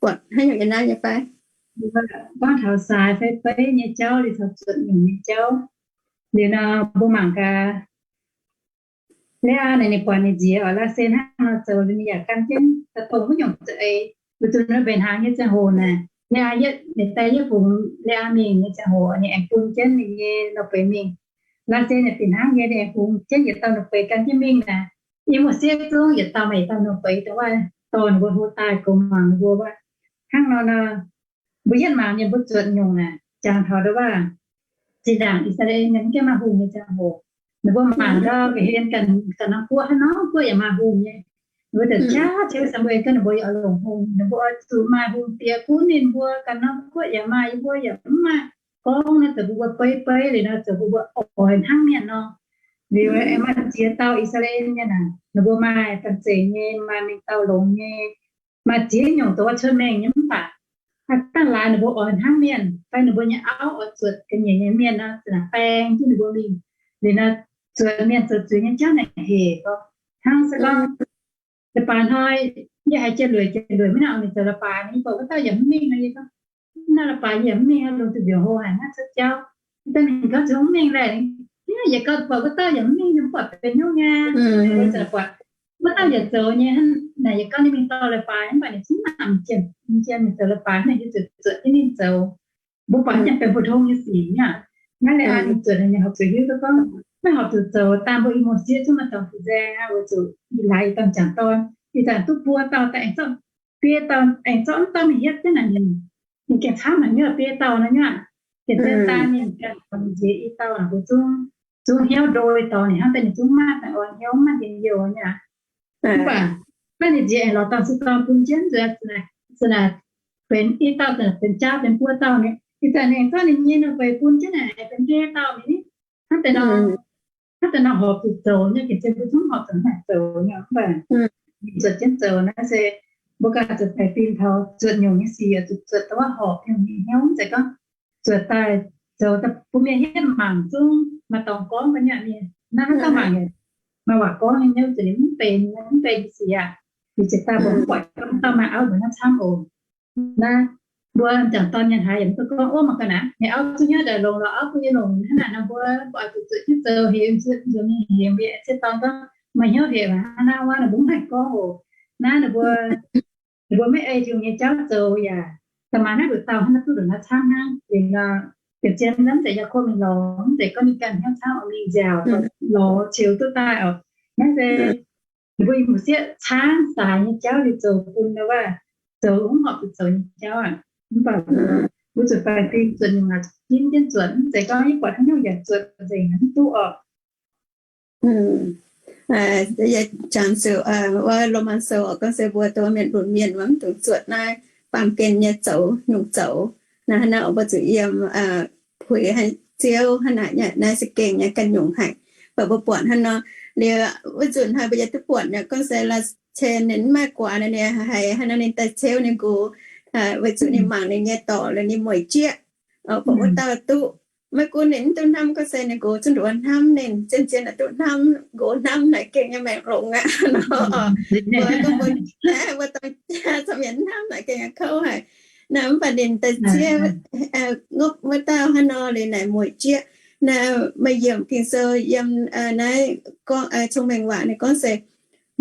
buatc haaix nyungc yiem naaiv nyei fai? Gorngv taux saaix fai beiv nyei jauv liuz taux zuotc nyungc nyei jauv, liuz nor mbuo mangc gaax, Leaa naaic ninh buatc ninh nziex orqc, Laasen hnangv nor zoux liuz ninh yaac gan jienv daaih dongh wuov nyungc za'eix. Weic zuqc ninh mbenc hnaangx nyei ziangh hoc naaic, Leaa yietv, ninh daaih yietv fungx Leaa mingh nyei ziangh hoc ninh aengx bun jienv ninh nyei nor beiz mingh. Laasen naaic fih hnangv nyei, ninh aengx fungx jienv yietc dauh nor beiz gan jienv mingh naaic. Yiem wuov sieqv zungv yietc dauh maaih yietc dauh nor beiz dongh wuov dorh ninh mbuo hlo daaih goux mangc ninh mbuo wuov. Hnangv nor nor, mbuo yietv mangc mienh mbuo zuotc nyungc naaic, jangx taux ndau wuov zinh ndaangc I^saa^laa^en mienh mv gaengh maaih hungh nyei ziangh hoc, ninh mbuo mangc gau ga'hlen ganh norm guoqv, hnangv norm guoqv yaac maaih hungh nyei. Ninh mbuo daaih jaav Ziouv Saamuel gorngv ninh mbuo yaac oix longc hungh, ninh mbuo oix zuqc maaih hungh diex gunv ninh mbuo, ganh norm guoqv yaac maaih, yie mbuo yaac mv maaih. Gorngv naaiv zoux bun mbuo beiv beiv liuz nor, zoux bun mbuo oix hnangv mienh nor. Liuz aengx maaih ziex dauh I^saa^laa^en mienh naaic, ninh mbuo maaih ganh zeic nyei, maaih mingh dauh longx nyei, maaih ziex nyungc dongh wuov cuotv mengh nyei mv baac haaix dauh laaix ninh mbuo oix hnangv mienh fai ninh mbuo nyei auv oix zuotc ga'nyiec nyei mienh nor, za'naaic baeng jienv ninh mbuo mingh. Liuz nor, zuotc mienh zoux zuiz nyei jauv naaic hec gorx. Hnangv se gorngv leiz-baaix hnoi, yie haiz jiex lueic jiex lueic mv nor, mingh zoux leiz-baaix, yie buatc wuov dauh yaac mv mingh nor, yie gorngv, naaiv leiz-baaix yie yaac mv mingh, lungh duih mbiauz hlo haic, naaiv cuotv jauv, wuov dauh ninh gorngv zuqc mv mingh laeh, yie yaac gorngv buatc wuov dauh yaac mv mingh, mv buatc benx hnyouv nyei. Mbuo ziouc buatc wuov dauh yaac zoux nyei hnangv naaic, yie gorngv ninh mingh dorh leiz-baaix, mv baac ninh zungv mv nangc jiex, jiex mingh zoux leiz-baaix, naaic yie ziouc zuotc jienv ninh zoux. Mbuo buatc nyei benx mbu'ndongx nyei sic nyei aqv. Naaiv Leaa ninh zuotc, ninh horpc zuqc hiuv duqv gorngv maiv horpc zuqc zoux, daan mbuo i muoz-sieqv zungv maaih dorngx fu'nzaeng aqv, weic zuqc ih laaix i dorn jangc dorn, ih zanc duqv buo dauh daaih aengx zorqv, biei dauh aengx zorqv mv dauh mingh hietv jienv naaic, ninh, ninh gengh camv haic nyei, biei dauh nor nyei aqv. Gengh zien daan ninh ganh taux ninh nziex i dauh naaic mbuo zungv, zungv hnyouv ndoi dorngx, ninh hnangv daaih ninh zungv maaih baengh orn hnyouv, maaih njien-youh nyei aqv. Mv baac naaiv ninh nziex aengx lorz dorn se dorn bun jienv nzuonx, se naaic benx i dauh, benx jaa benx buo dauh nyei. Ih zanc ninh zorqv ninh nyei nor beic bun jienv naaic benx biei dauh nyei. Hnangv deix nor, hnangv deix nor horpc zuqc zoux nyei, gengh zien mbuo zungv horpc zuqc naaic zoux nyei, mv baac zuotc jienv zoux naaiv se mbuo ganh zuqc baeqc fim taux zuotc nyungc nyei sic, zuqc zuotc dongh wuov horpc nyungc nyei hnyouv, mv zeiz gorngv zuotc daaih zoux daaih bun mienh hietv mangc zungv maaih dorngx gorngv ga'nyiec mienh. Naaiv haaix dauh mangc maaih waac gorngv nyei hnyouv, zuqc ninh mv benx, mv benx sic aqv. Liuz ziouc daaih mbuo mv buatc gorngv dauh maaih auv mbuo naaiv camv oc. Naaiv mbuo m'jangc dorn mienh haiz yaac mv duqv gorngv, ov, mangc gaax naaic, ninh auv zungv hnyouv daaih longx lorqc, auv bun yie longx hnangv naaic nor, mbuo buatc zuqc zuotc jienv zoux hemx, zoux mingh hemx mbuo aengx zieqv dorn gorngv maaih hnyouv hepc hnangv naaiv, wuov ninh mbuo mv haih gorngv oc. Naaiv ninh mbuo Ninh mbuo maiv ei Tin-Hungh nyei jauv zoux yaac da'maah naaiv nduqc dauh hnangv naaiv duqv nduqc naaiv camv hnangv. Liuz nor, yaac zien naaiv mv zeiz Yaakopv mingh lorz, mv zeiz gorngv ninh ganh hnyouv camv oix mingh nziaauc lorz qiux duqv daaih oc. Naaiv se ninh mbuo i hmuc sieqv caangv saaix nyei jauv liuz zoux bun wuov, zoux mv horpc zuqc zoux nyei jauv aqv. Mv baac mbuo zuqc faix-fim zuotc nyungc aqv, ginv jienv zuotc, mv zeiz gorngv yie buatc haaix nyungc yaac zuotc nzengc mv duqv oc. Jangx zuqc wuov Lomaa Sou oc, gorngv se mbuo dongh mienh lunx mienh mv dungx zuotc naaiv baamh gen nyei zoux nyungc zoux. Naaiv hnangv naaiv oc, mbuo zuqc yiem puix haic Ziouv hnangv naaic, naaiv se gengh nyei ganh nyungc haic. Mv baac mbuo buatc hnangv nor, liuz wuov nzunc hnoi mbuo yaac duqv buatc nyei, gorngv se Laa^cen ninh mv maaih guaax nor, ninh haiz hnangv nor ninh daaih ceuv ninh nqox, weic zuqc ninh mangc ninh nyei dorc liuz ninh mueic jieqv. Buatc wuov dauh duqv, maiv gunv ninh mv duqv hnamv, gorngv se ninh nqox zungv nduov hnamv ninh, zien-zien duqv hnamv, nqox hnamv naaic gengh nyei maengc longx aqv nor. Mbuo gorngv mbuo, mbuo dorng jaa camv mienh hnamv naaic gengh kouv haic. Naaiv mv baac ninh daaih ciev ngopv wuov dauh hnangv nor liuz naaic mueic jieqv. Naaiv maaih yiemc Ging-Sou yiem naaiv gorngv, Cong-Mengh Waac ninh gorngv se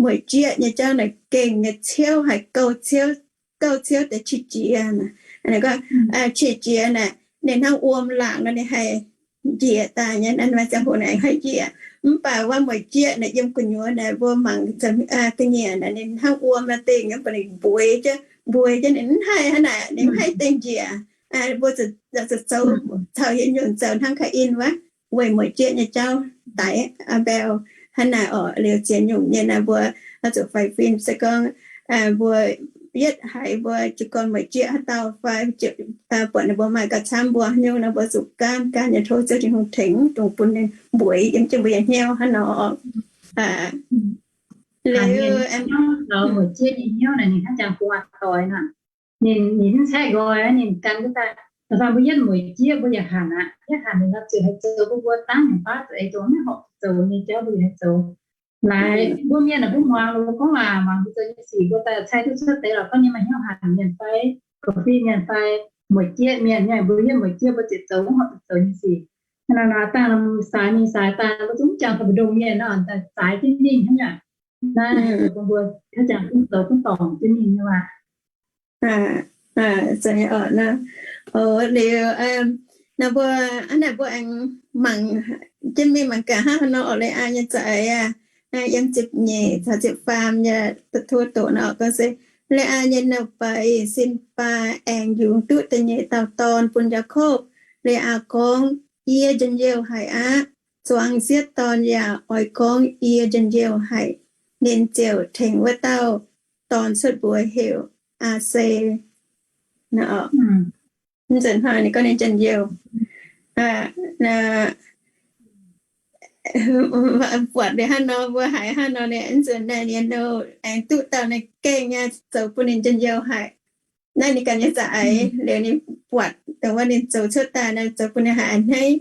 mueic jieqv nyei jauv naaic gengh nyei ciouv haic, gouv ciouv, gouv ciouv deix qiex jiez. Qiex jiez naaic, ninh hnangv wuom laangc nor ninh haih njiec daaih nyei, naaiv maaih ziangh hoc naaic haih njiec. Mv baac wuov mueic jieqv naaic yiem gu'nyuoz naaic mbuo mangc ga'nyiec naaic ninh hnangv wuom nor dingh, mv baac ninh mbueix jienv, mbueix jienv, ninh mv haih hnangv naaic, ninh mv haih dingh njiec. Mbuo zuqc zoux caux yietc nyungc zoux hnangv Kaa^in wuov, weic mueic jieqv nyei jauv daix Aa^mbael hnangv naaic oc. Liuz ziex nyungc nyei naaic mbuo oix zuqc faix fim se gorngv mbuo yietv haiz mbuo jiu gorn mueic jieqv haaix dauh fai buatc ninh mbuo maaih gauh camv mbuo haaix nyungc nor, mbuo zuqc gaanv gaanv nyei tov Ziouv Tin-Hungh tengx, dongh bun ninh mbueix yiem jienv mbuo nyei hnyouv hnangv nor oc. Liuz mueic jieqv nyei hnyouv naaic ninh hnangv jangx gu'nguaaz doix nor. Ninh, ninh mv caeqv nqoi, ninh gan duqv daaih. Da'faanh mbuo yietv mueic jieqv mbuo yaac hanc aqv. Yietv hanc ninh nor ziouc haih zoux bun mbuo dangv nyungc baav zuqc ei dongh maiv horpc zuqc zoux nyei jauv mbuo yaac haih zoux. Laaix mbuo mienh aeqv, mbuo muangx mbuo gorngv waac, muangx mbuo zoux nyei sic, mbuo daaih cai duqv cuotv deix lorqc, gorngv nyei maaih hnyouv hanc mienh fai ga'fin mienh fai mueic jieqv mienh, mbuo yietv mueic jieqv mbuo ziouc zoux maiv horpc zuqc zoux nyei sic. Hnangv naaic nor dangh saaix mingh saaix daaih mbuo zungv jangx daaih mbu'ndongx mienh nor, daaih zaaix jienv ninh hnangv yaac naaiv bun mbuo haaix jangx duqv zoux duqv dorngc jienv ninh nyei waac. Liuz, naaiv mbuo, hnangv naaic mbuo aengx mangc jienv mingh mangc gaax hnangv haaix nor oc, Leaa nyei za'eix aqv. Yiem ziepc nyeic caux ziepc faam nyei tov doqc nor gorngv se, Leaa nyei nouh beiz sin baa aengx yungz duqv da'nyeic dauh dorn bun Yaakopv. Leaa gorngv, Yie njien-youh haic aqv. Zuangx sieqv dorn yaac oix gorngv, Yie njien-youh haic. Ninh ziouc tengx wuov dauh dorn cuotv mbuox heuc Aa^se. Mv nzunc hnoi ninh gorngv ninh njien-youh. Buatc liuz hnangv nor, mbuo haiz hnangv nor, ninh mv nzunc naaiv ninh aengx duqv dauh ninh gengh nyei zoux bun ninh njien-youh haic. Naaiv ninh ganh nyei za'eix liuz ninh buatc dongh wuov ninh zoux cuotv daaih naaiv zoux bun ninh haiz a'hneiv.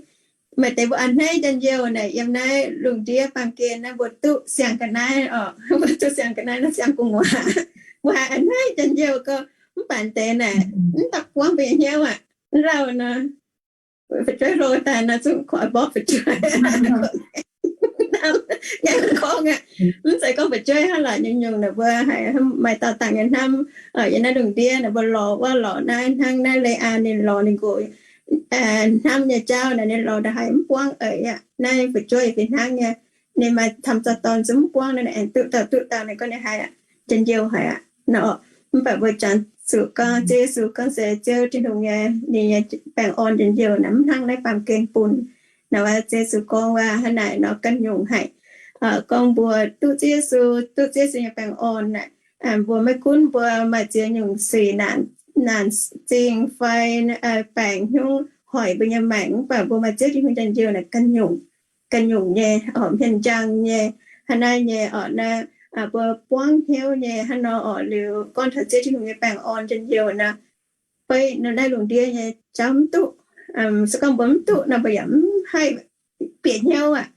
Maaih deix mbuo a'hneiv njien-youh naaic, yiem naaiv lungh ndiev baamh gen naaiv mbuo duqv siang ga'naaiv oc, mbuo duqv siang ga'naaiv naaiv siang gu'nguaaz. Mbuo haiz a'hneiv njien-youh gorngv, mv baac deix naaic mv daaih buangv mbuo nyei hnyouv aqv. Lauh nor, fu'jueiv hlo daaih nor zungv koi mborqv fu'jueiv. Ngaengc gorngv aqv, mv zeiz gorngv fu'jueiv hnangv lorqc, nyungc-nyungc naaic mbuo haiz maaih dauh dangh nyei hnamv. Yiem naaiv lungh ndiev naaic mbuo lorz wuov lorz naaiv, hnangv naaiv Leaa ninh lorz ninh nqox hnamv nyei jauv naaic, ninh lorz ndongc haaix mv buangv eix aqv. Naaiv fu'jueiv fih hnangv nyei, ninh maaih camv zaux dorn zungv mv buangv, ninh aengx duqv dauh duqv dauh, ninh gorngv ninh haiz njien-youh haic aqv nor. Mv baac mbuo jangx zuqc gorngv Ziouv Yesu gorngv se Ziouv Tin-Hungh nyei, ninh nyei baengh orn njien-youh naaic mv hnangv naaiv baamh gen bun. Naaiv Ziouv Yesu gorngv waac hnangv naaic nor ganh nyungc haic. Gorngv mbuo duqv Ziouv Yesu, duqv Ziouv Yesu nyei baengh orn naaic, mbuo maiv gunv mbuo maaih ziex nyungc sic naanc, naanc zingh fai baengc hnyouv hoic mbuo nyei maengc, mv baac mbuo maaih Ziouv Tin-Hungh njien-youh naaic ganh nyungc, ganh nyungc nyei oc, hmien njang nyei, hnangv naaiv nyei oc. Naaiv mbuo buangv hnyouv nyei hnangv nor oc. Liuz gorngv taux Ziouv Tin-Hungh nyei baengh orn njien-youh nor, beiv naaiv lungh ndiev nyei jauv mv duqv. Se gorngv mbuo mv duqv nor, mbuo yaac mv haih bieqc hnyouv aqv.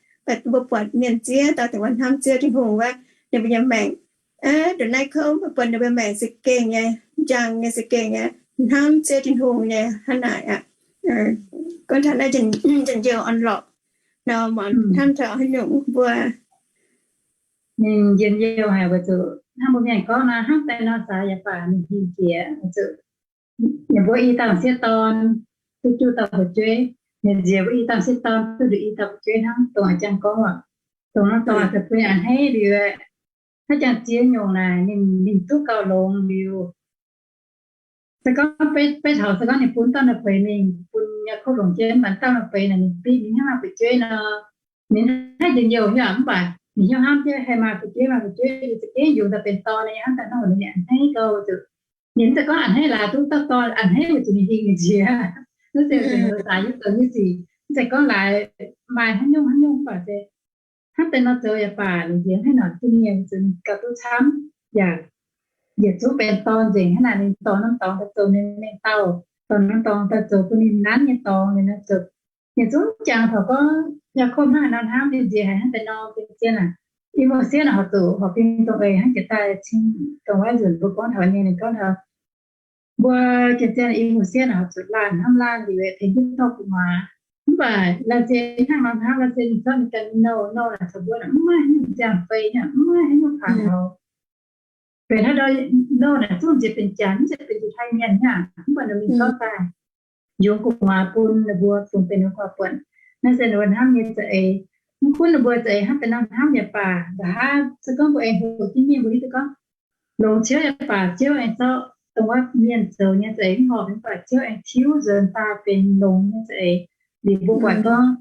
Mbuo buatc mienh ziex dauh dongh wuov hnamv Ziouv Tin-Hungh wuov, ninh mbuo nyei maengc ndongc naaiv kouv, mbuo buatc ninh mbuo maengc za'gengh nyei, njang nyei, za'gengh nyei, hnamv Ziouv Tin-Hungh nyei hnangv naaic aqv. Gorngv taux naaiv njien-youh orn-lorqc nor, muangx hnamv taux haaix nyungc mbuo. Ninh njien-youh haic weic zuqc hnangv mbuo mienh gorngv nor, hnamv daaih nor, saax yaac baac ninh hingh jiex. Ninh mbuo i dauh sieqv dorn duqv juqv dauh fu'jueiv, ninh nziex mbuo i dauh sieqv dorn duqv nduqc i dauh fu'jueiv hnangv, dongh a'jang gorngv oc. Dongh norm dorngx daaih bun a'hneiv liuz, hnangv jangx ziex nyungc naaic ninh, ninh duqv gauh longx liuz. Se gorngv beiv taux se gorngv ninh bun dauh naaiv beix mingh, bun Yaakopv longc jienv, mv baac dauh naaiv beix naaic ninh biqv ninh hnangv maaih fu'jueiv nor, ninh haih njien-youh nyei, mv baac ninh hnyouv hnamv jienv haih maaih fu'jueiv, maaih fu'jueiv liuz za'gengh yungz daaih benx dorn nyei, hnangv daaih hnangv ninh a'hneiv gauh zuqc, ninh mv zeiz gorngv a'hneiv laaix duqv dauh dorn, a'hneiv weic zuqc ninh hingh ninh nziex. Naaiv se ninh zoux zaaix nyei zoux nyei sic, mv zeiz gorngv laaix maaih haaix nyungc haaix nyungc, mv baac se hnangv deix nor zoux yaac baac, ninh nziex hnangv naaic duqv mienh zuqc ninh gauh duqv camv, yaac yietc zungv benx dorn nzengc. Hnangv naaic ninh dorh norm dorngx daaih zoux ninh mengh dauh, dorh norm dorngx daaih zoux bun ninh nanv nyei dorngx. Ninh zoux yietc zungv jangx taux gorngv Yaakopv hnangv haaix nor hnamv, ninh nziex haiz hnangv deix nor, zien zien aac. I^mo^sie naaic horpc zuqc horpc bing dongh eix hnangv jiex daaih cing dongh wuov nzunc mbuo gorngv taux nyei, ninh gorngv taux mbuo zien zien I^mo^sie naaic horpc zuqc laanh hnamv laanh liuz tengx jienv dorh gu'nguaaz. Mv baac laanh zien hnangv nor hnamv, laanh zien ninh zorqv ninh ganh nyei nouh, nouh naaic caux mbuo naaic mv maaih haaix nyungc ziangh fei nyei, mv maaih haaix nyungc paaix taux. Benx haaix ndau nouh naaic zungv nziex benx janx, mv zeiz benx njiec taaih mienh nyei, mv baac ninh mingh zorqv daaih yungz gu'nguaaz bun ninh mbuo fungx benx ninh gu'nguaaz buonc. Naaiv se ninh mbuo hnamv nyei za'eix. Mv gunv ninh mbuo za'eix hnangv deix nor hnamv yaac baac, nqa'haav se gorngv mbuo aengx hoqc jienv mingh, mbuo hiuv duqv gorngv longx ciouv yaac baac, Ziouv aengx zorqv dongh wuov mienh zoux nyei za'eix mv horpc, mv baac Ziouv aengx tiuv nzuonx daaih benx longx nyei za'eix. Liuz mbuo buatc gorngv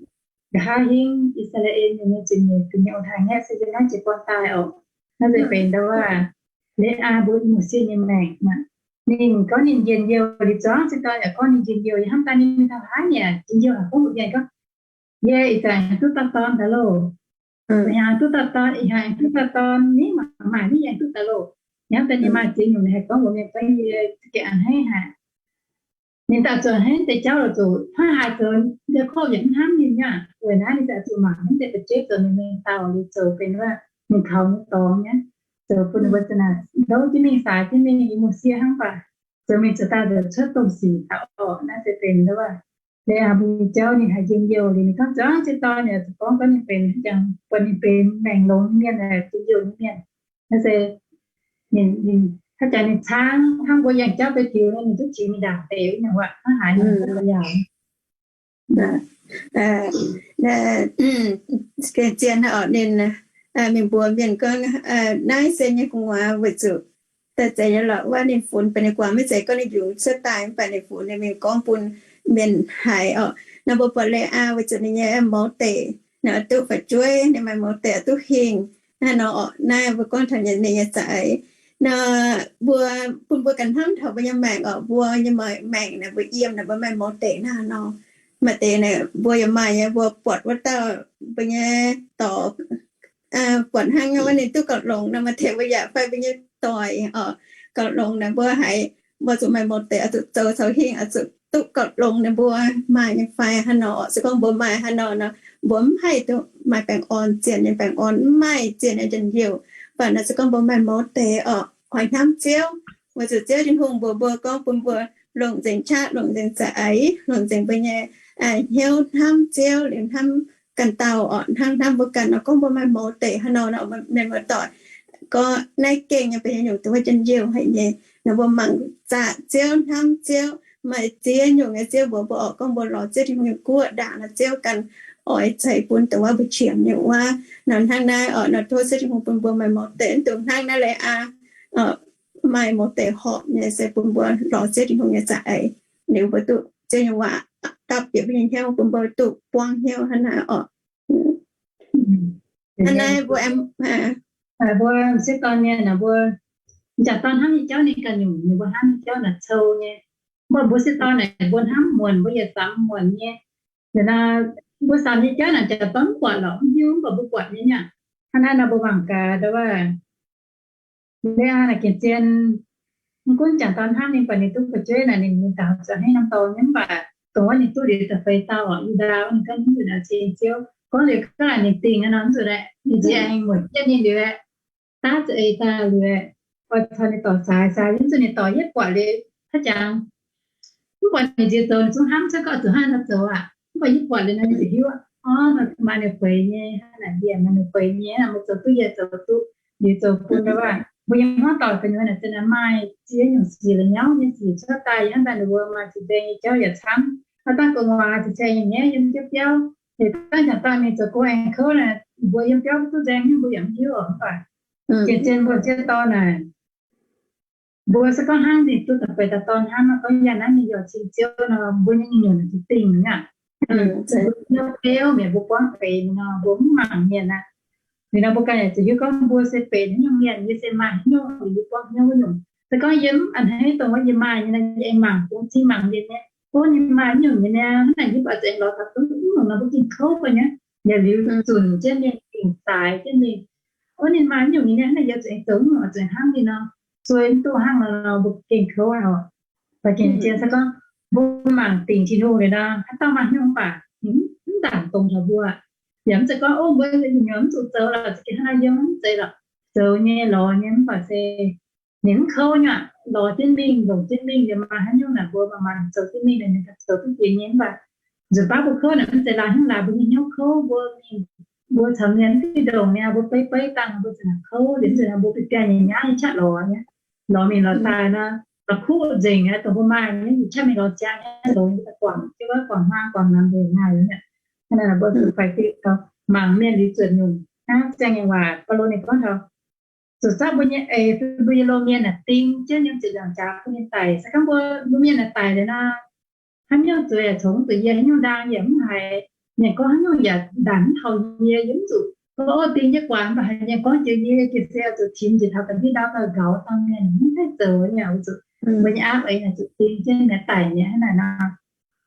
nqa'haav hingv I^saa^laa^en nyei zingh nyeic, ga'nyiec ong-taaix-ngaeqv se yiem naaiv jiez gorn daaih oc. Naaiv se benx ndau wuov Le^aa mbuo I^mo^sie nyei maengc. Ninh gorngv ninh njien-youh liuz zuangx se dorn yaac gorngv ninh njien-youh, yie hnamv daaih ninh mingh taux haaix nyungc njien-youh haic, gorngv mbuox mienh gorngv, yie ih zanc aengx duqv dauh dorn daaih loh. Ih hnyangx duqv dauh dorn, ih hnyangx aengx duqv dauh dorn, mingh mangc maaih mingh aengx duqv daaih loh. Ih hnamv daaih ninh maaih ziex nyungc, ninh haih gorngv mbuox mienh gorngv yie za'gengh a'hneiv haic. Ninh daaih zuqc a'hneiv deix jauv lorqc, zuqc hnangv haaix zoux, Yaakopv yaac mv hnamv ninh nyei. Weic naaiv ninh daaih zuqc mangc hnangv deix fu'jueiv zoux ninh mengh dauh liuz zoux benx wuov ninh kaux nyei dorngx nyei, zoux bun ninh mbuo za'naaic ndouv jienv mingh, saaix jienv mingh, I^mo^sie hnangv baac zoux mingh zoux daaih zoux cuotv domh sic taux orqc. Naaiv se benx wuov Le^aa mbuo nyei jauv, ninh haiz njien-youh liuz ninh gorngv zuangx se dorn, ninh zuqc gorngv gorngv ninh benx jangx buatc ninh benx maengc longx nyei mienh, njien-youh nyei mienh. Naaiv se ninh, ninh haaix zanc ninh caangv hnangv mbuo yangh jauv beiv diux nor, ninh duqv qiex mingh ndaangc deix nyei waac hnangv haaix nor yaac zien oc. Ninh mingh mbuox mienh gorngv, naaiv se nyei gu'nguaaz weic zuqc daaih zeiz nyei lorqc, wuov ninh funx benx ninh gu'nguaaz, maiv zeiz gorngv ninh yungz cuotv daaih, mv baac ninh funx ninh mingh gorngv bun mienh haiz orqc. Nor mbuo buatc Le^aa weic zuqc ninh nyei mouz deic, ninh oix duqv fu'jueiv, ninh maaih mouz deic oix duqv hingh. Hnangv nor orqc, naaiv mbuo gorngv taux ninh nyei za'eix. Nor mbuo, bun mbuo ganh hnamv taux mbuo nyei maengc orqc, mbuo nyei maengc naaic mbuo yiem naaic mbuo maaih mouz deic hnangv nor. Maaih deix naaic mbuo yaac maaih nyei, mbuo buatc wuov dauh mbuo nyei dorc buatc hnangv wuov ninh duqv gauh longx nor, maaih deix mbuo yaac fai mbuo nyei doic orqc, gauh longx naaic mbuo haiz mbuo zuqc maaih mouz deic oix zuqc zoux caux hingh, oix zuqc duqv gauh longx naaic mbuo maaih nyei fai hnangv nor. Se gorngv mbuo maaih hnangv nor nor, mbuo mv haih duqv maaih baengh orn, zien nyei baengh orn, mv maaih zien nyei njien-youh. Mv baac naaic se gorngv mbuo maaih mouz deic orqc, oix hnamv Ziouv, weic zuqc Ziouv Tin-Hungh mbuox mbuo gorngv bun mbuo longc nzengc qaqv, longc nzengc za'eix, longc nzengc mbuo nyei hnyouv hnamv Ziouv liuz hnamv ganh dauh orqc, hnangv hnamv mbuo ganh nor. Gorngv mbuo maaih mouz deic hnangv nor nor, mienh muoz-doic, gorngv naaiv gengh nyei benx nyungc duqv njien-youh haic nyei. Nor mbuo mangc zaqc Ziouv, hnamv Ziouv, maaih ziex nyungc nyei Ziouv mbuox mbuo orqc, gorngv mbuo lorz Ziouv Tin-Hungh nyei guoqv ndaangc nor, Ziouv ganh oix ceix bun dongh wuov mbuo qiemx nyei wuov. Nor hnangv naaiv orqc, nor tov Ziouv Tin-Hungh bun mbuo maaih mouz deic, mv dungx hnangv naaiv leiz aa, maaih mouz deic horpc nyei se bun mbuo lorz Ziouv Tin-Hungh nyei za'eix, liuz mbuo duqv Ziouv nyei waac dapv bieqc mbuo nyei hnyouv, bun mbuo duqv buangv hnyouv hnangv naaiv orqc. Hnangv naaiv mbuo aengx, mbuo sieqv dorn mienh naaic, mbuo m'jangc dorn hnamv nyei jauv ninh ganh nyungc, ninh mbuo hnamv nyei jauv naaic cou nyei. Mv baac mbuo sieqv dorn naaic mbuo hnamv muonc, mbuo yietc samx muonc nyei. Liuz nor, mbuo samx nyei jauv naaic m'jangc dorn mv buatc lorqc, mv hiuv, mv baac mbuo buatc nyei nyei. Hnangv naaiv nor mbuo mangc gaax ndau wuov Le^aa naaic gengh zien. Mv gunv m'jangc dorn hnamv ninh, mv baac ninh duqv fu'jueiv naaic ninh, ninh daux ziouc hnangv norm dorngx nyei, mv baac dongh wuov ninh duqv liuz da'feix dauh orqc, Yu^ndaa wuov, ninh ganh mv zuqc naaic cing Ziouv. Gorngv liuz gaax ninh dingh nor mv zuqc aeqv, ninh ziouc aengx muonc jienv ninh liuz aeqv, daav za'eix daaih liuz aeqv, oix caux ninh dorc saaix, saaix mv zuqc ninh dorc yietv buatc liuz haaix jangx. Mv buatc ninh nziex zoux, ninh zungv hnamv cuotv gorngv zuqc hnangv nor zoux aqv. Mv baac yietv buatc liuz nor ninh ziouc hiuv, orv, maaih ninh bueix nyei, hnangv naaic yie maaih ninh bueix nyei, mbuo zoux duqv yie zoux duqv, liuz zoux bun ndau wuov mbuo yiem hmuangv doic gu'nyuoz naaic zinh maaih ziex nyungc sic la'nyauv nyei sic cuotv daaih, yiem naaiv daaih ninh mbuo maaih zinh nzengc nyei jauv yaac camv. Aav dangh gu'nguaaz zinh nzengc nyei hnyouv yiem jienv biauv, liuz dangh jangx daaih mingh zoux gong aengx kouv naaic, mbuo yiem biauv duqv nzaeng nyei mbuo yaac mv hiuv oc. Mv baac zien-zien mbuo ziex dorn naaic, mbuo se gorngv hnangv ninh duqv daaih feix daaih dorn hnangv nor, gorngv yaac naaiv ninh yaac cing Ziouv nor, mbuo nyei nyungc-nyungc naaic zuqc dingh mi'aqv. Mbuo hnyouv beuv mi'aqv, mbuo buangv feix nor, mbuo mv mangc mienh aqv. Liuz nor mbuo ganh yaac zuqc hiuv gorngv mbuo se benx haaix nyungc mienh, yie se maaih haaix nyungc, yie buangv hnyouv wuov nyungc. Se gorngv yie mv a'hneiv dongh wuov yie maaih nyei nor, yie aengx mangc bun cing mangc mienh nyei, o, ninh maaih haaix nyungc nyei niaa, hnangv naaic yie buatc zuqc aengx lorz taux duqv mv nyungc nor, mbuo gengh kouv gu'nyuoz. Yaac liuz zunc jienv mingh, gengh zaaix jienv mingh, o, ninh maaih haaix nyungc nyei niaa, hnangv naaic yie zuqc aengx zoux mv nyungc, zuqc aengx hnangv ninh nor, sueih mv duqv hnangv nor, mbuo gengh kouv aqv oc. Mv baac gengh zien se gorngv mbuo mangc dingc Tin-Hungh liuz nor, haaix dauh maaih haaix nyungc mv baac ninh mv ndaangc dongz taux mbuo. Yaac mv zeiz gorngv, o, mbuo nyungc-nyungc mv zuqc zoux lorqc, za'gengh hnangv naaiv yiem mv zeiz lorqc, zoux nyei lorz nyei mv baac se ninh mv kouv nyei aqv, lorz jienv mingh, longc jienv mingh, yaac maaih haaix nyungc naaic mbuo maaih maaih zoux jienv mingh, ninh zoux duqv jiex nyei mv baac nzunc baav mbuo kouv naaic mv zeiz laaix hnyouv laaix mbuo nyei hnyouv kouv, mbuo mingh, mbuo caux mienh mv fih ndongc niaa, mbuo beiv beiv dangh mbuo za'gengh kouv, liuz mv zeiz nor mbuo biei biaa nyei nyaav nyei qaqv lorz nyei, lorz mingh lorz daaih nor, lorz kuv nzengc aqv, dongh mbuo maaih nyei yietc qaqv mingh lorz ziangx nyei, longx daaih guangc jienv wuov guangc hmuangv guangc namx nzengc maaih liuz mi'aqv. Hnangv naaic mbuo zuqc faix diqv taux mangc mienh liuz zuotc nyungc. Hnangv ziangh nyei waac Baulo ninh gorngv taux zuqc zatv mbuo nyei eix, mbuo nyei loz-mienh naaic ding jienv yiem ziepc nzaangc jaax bun ninh daic. Se gorngv mbuo loz-mienh naaic daic liuz nor, haaix nyungc zueiz yaac congx zuqc yie, haaix nyungc ndaang yaac mv haiz. Mienh gorngv haaix nyungc yaac ndaangc mv hauz yie, yie mv zuqc gorngv, o, ding jienv guaax, mv baac haiz mienh gorngv jiex yie, jiex se zuqc tinx njiec taux ga'ndiev ndau gauh gaux dangh mienh mv haih zoux nyei oc. Zuqc mbuo nyei aapv eix naaic zuqc ding jienv naaic daic mi'aqv. Hnangv naaic nor,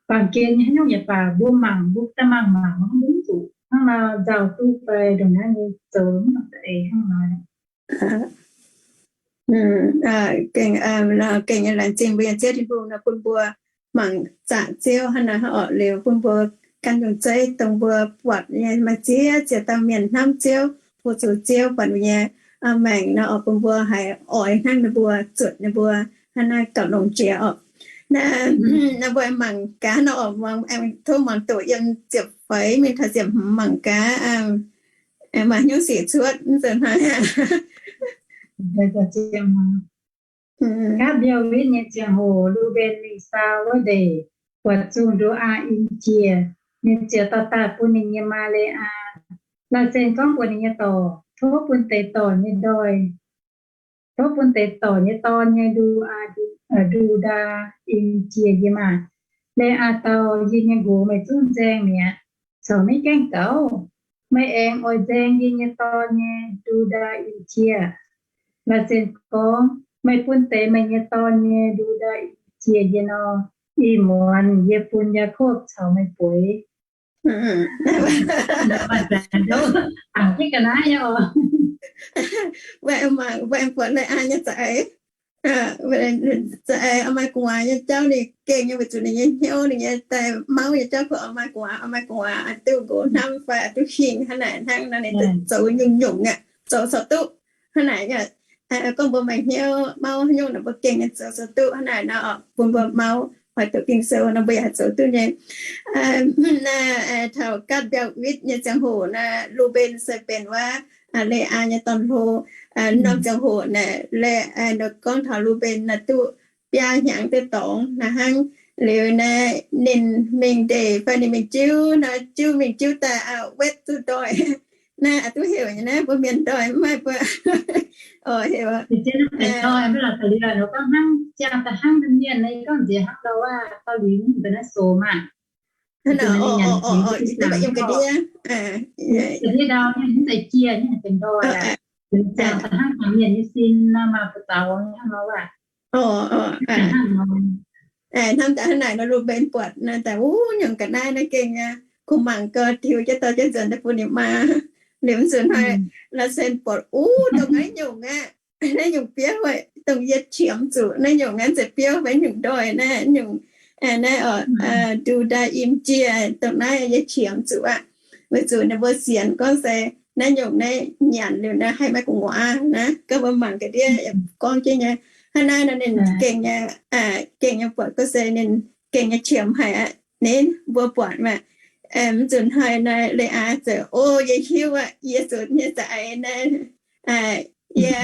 baamh gen nyei haaix nyungc yaac baac mbuo mangc, mbuo daaih mangc mangc mv zuqc hnangv nor nzauh duqv fai ndongc naaiv nyei zoux mv baac za'eix hnangv nor. Gengh, gengh nyei laengz zingh mbuo nyei Ziouv Tin-Hungh nor bun mbuo mangc zaqc Ziouv hnangv naaiv oc. Liuz bun mbuo gan nyungc zeiv dongh mbuo buatc nyei maaih ziex ziex dauh mienh hnamv Ziouv, fu-sux Ziouv, buatc mbuo nyei maengc nor oc, bun mbuo haiz oix hnangv ninh mbuo, zuotc ninh mbuo hnangv naaiv gauh longx jiex oc. Naaiv, naaiv mbuo mangc gaax nor oc, muangx, tov muangx doqc yiem ziepc feix mingh taux ziepc hmz mangc gaax, maaih hnyouv sic cuotv mv zeiz hnangv. Gapv mbiauh witv nyei ziangh hoc, Lu^mben mingh Saau wuov ndeic, buatc zungh Ndu^aa In Jiex, ninh ziouc dorh daaih bun ninh nyei maa Le^aa. Laaih sen gorngv mbuox ninh nyei dorc, tov bun deix dorc nyei ndoih, tov bun deix dorc nyei dorn nyei Ndu^aa, Ndu^ndaa In Jiex yie maah! Le^aa dau, Yie nyei nqox meih zungv nzaeng mi'aqv, corc maiv gaengh gaux. Meih aengx oix nzaeng yie nyei dorn nyei Ndu^ndaa In Jiex. Laaih sen gorngv, Meih bun deix meih nyei dorn nyei Ndu^ndaa In Jiex yie nor, ih muonz yie bun Yaakopv caux meih bueix. Mangc jienv ga'naaiv nyei oc. Mbuo aengx buatc Le^aa nyei za'eix, za'eix maaih gu'nguaaz nyei jauv ninh gengh nyei weic zuqc ninh nyei hnyouv, ninh nyei daaih mauv nyei jauv, oix maaih gu'nguaaz, oix maaih gu'nguaaz, oix duqv nqox hnamv fai oix duqv hingh hnangv naaic, hnangv nor ninh zoux nyungc-nyungc aqv, zoux corc duqv hnangv naaic. Gorngv mbuo maaih hnyouv mauv haaix nyungc nor mbuo gengh nyei zoux corc duqv hnangv naaic nor, bun mbuo mauv oix doqc Ging-Sou nor mbuo yaac haih zoux duqv nyei. Naaiv taux gapv mbiauh witv nyei ziangh hoc naaiv, Lu^mben se benx wuov Le^aa nyei dorn-hlo. Norm ziangh hoc naaic, Le, gorngv taux Lu^mben naaic duqv biaa hnyangx duqv dorngx naaic hnangv. Liuz naaiv ninh mingh ndeic fai ninh mingh jiuv nor, jiuv mingh jiuv daaih wetv duqv ndoih. Naaiv duqv heuc nyei naaiv mbuo mienh ndoih mv maaih mbuo oix heuc. Hnangv jaa da'hnangv mienh gorngv nziex hnangv dau liuz mv benx naaiv sox maah. Ga'ndiev ndau nyei mv zeiz jiex nyei, benx ndoih aqv. Jaa da'hnangv mienh nyei sin nor maaih buoz-zaux hnangv nor aqv. Hnamv daaih hnangv naaic nor, Lu^mben buatc naaiv daaih, uv, nyungc ga'naaiv naaiv gengh aqv, kungx mangc gau tiux jienv dorh jienv nzuonx daaih bun ninh maa. Liuz mv zuqc hnoi, laaih sen buatc, uv, dongh naaiv nyungc aqv, naaiv nyungc biauv, dongh yie qiemx zuqc naaiv nyungc aqv, zeiz biauv fai nyungc ndoih naaiv nyungc, naaiv oc, Ndu^ndaa In Jiex, dongh naaiv yie qiemx zuqc aqv. Weic zuqc ninh mbuo sienx gorngv se naaiv nyungc naaiv nyanc liuz naaiv haih maaih gu'nguaaz naaiv. Gorngv mbuo mangc ga'ndiev gorngv jienv nyei, hnangv naaiv nor ninh gengh, gengh nyei buatc gorngv se ninh gengh nyei qiemx haic aqv. Ninh mbuo buatc maah, mv zuqc hnoi naaiv Le^aa ziouc, o, yie hiuv aqv, yie zuqc nyei za'eix naaiv, yie,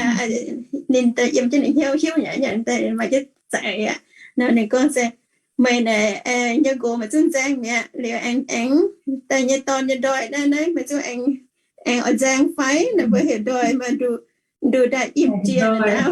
ninh daaih yiem jienv ninh hnyouv hiuv nyei, yie daaih maaih jienv za'eix aqv. Nor ninh gorngv se, meih naaic nyei nqox meih zungv nzaeng mi'aqv, liuz aengx, aengx daaih nyei dorn nyei ndoih naaiv, naaiv meih zungv aengx, aengx oix nzaeng fai? Naaiv mbuo heuc ndoih maaih nduqc, nduqc daaih im jiex naaiv.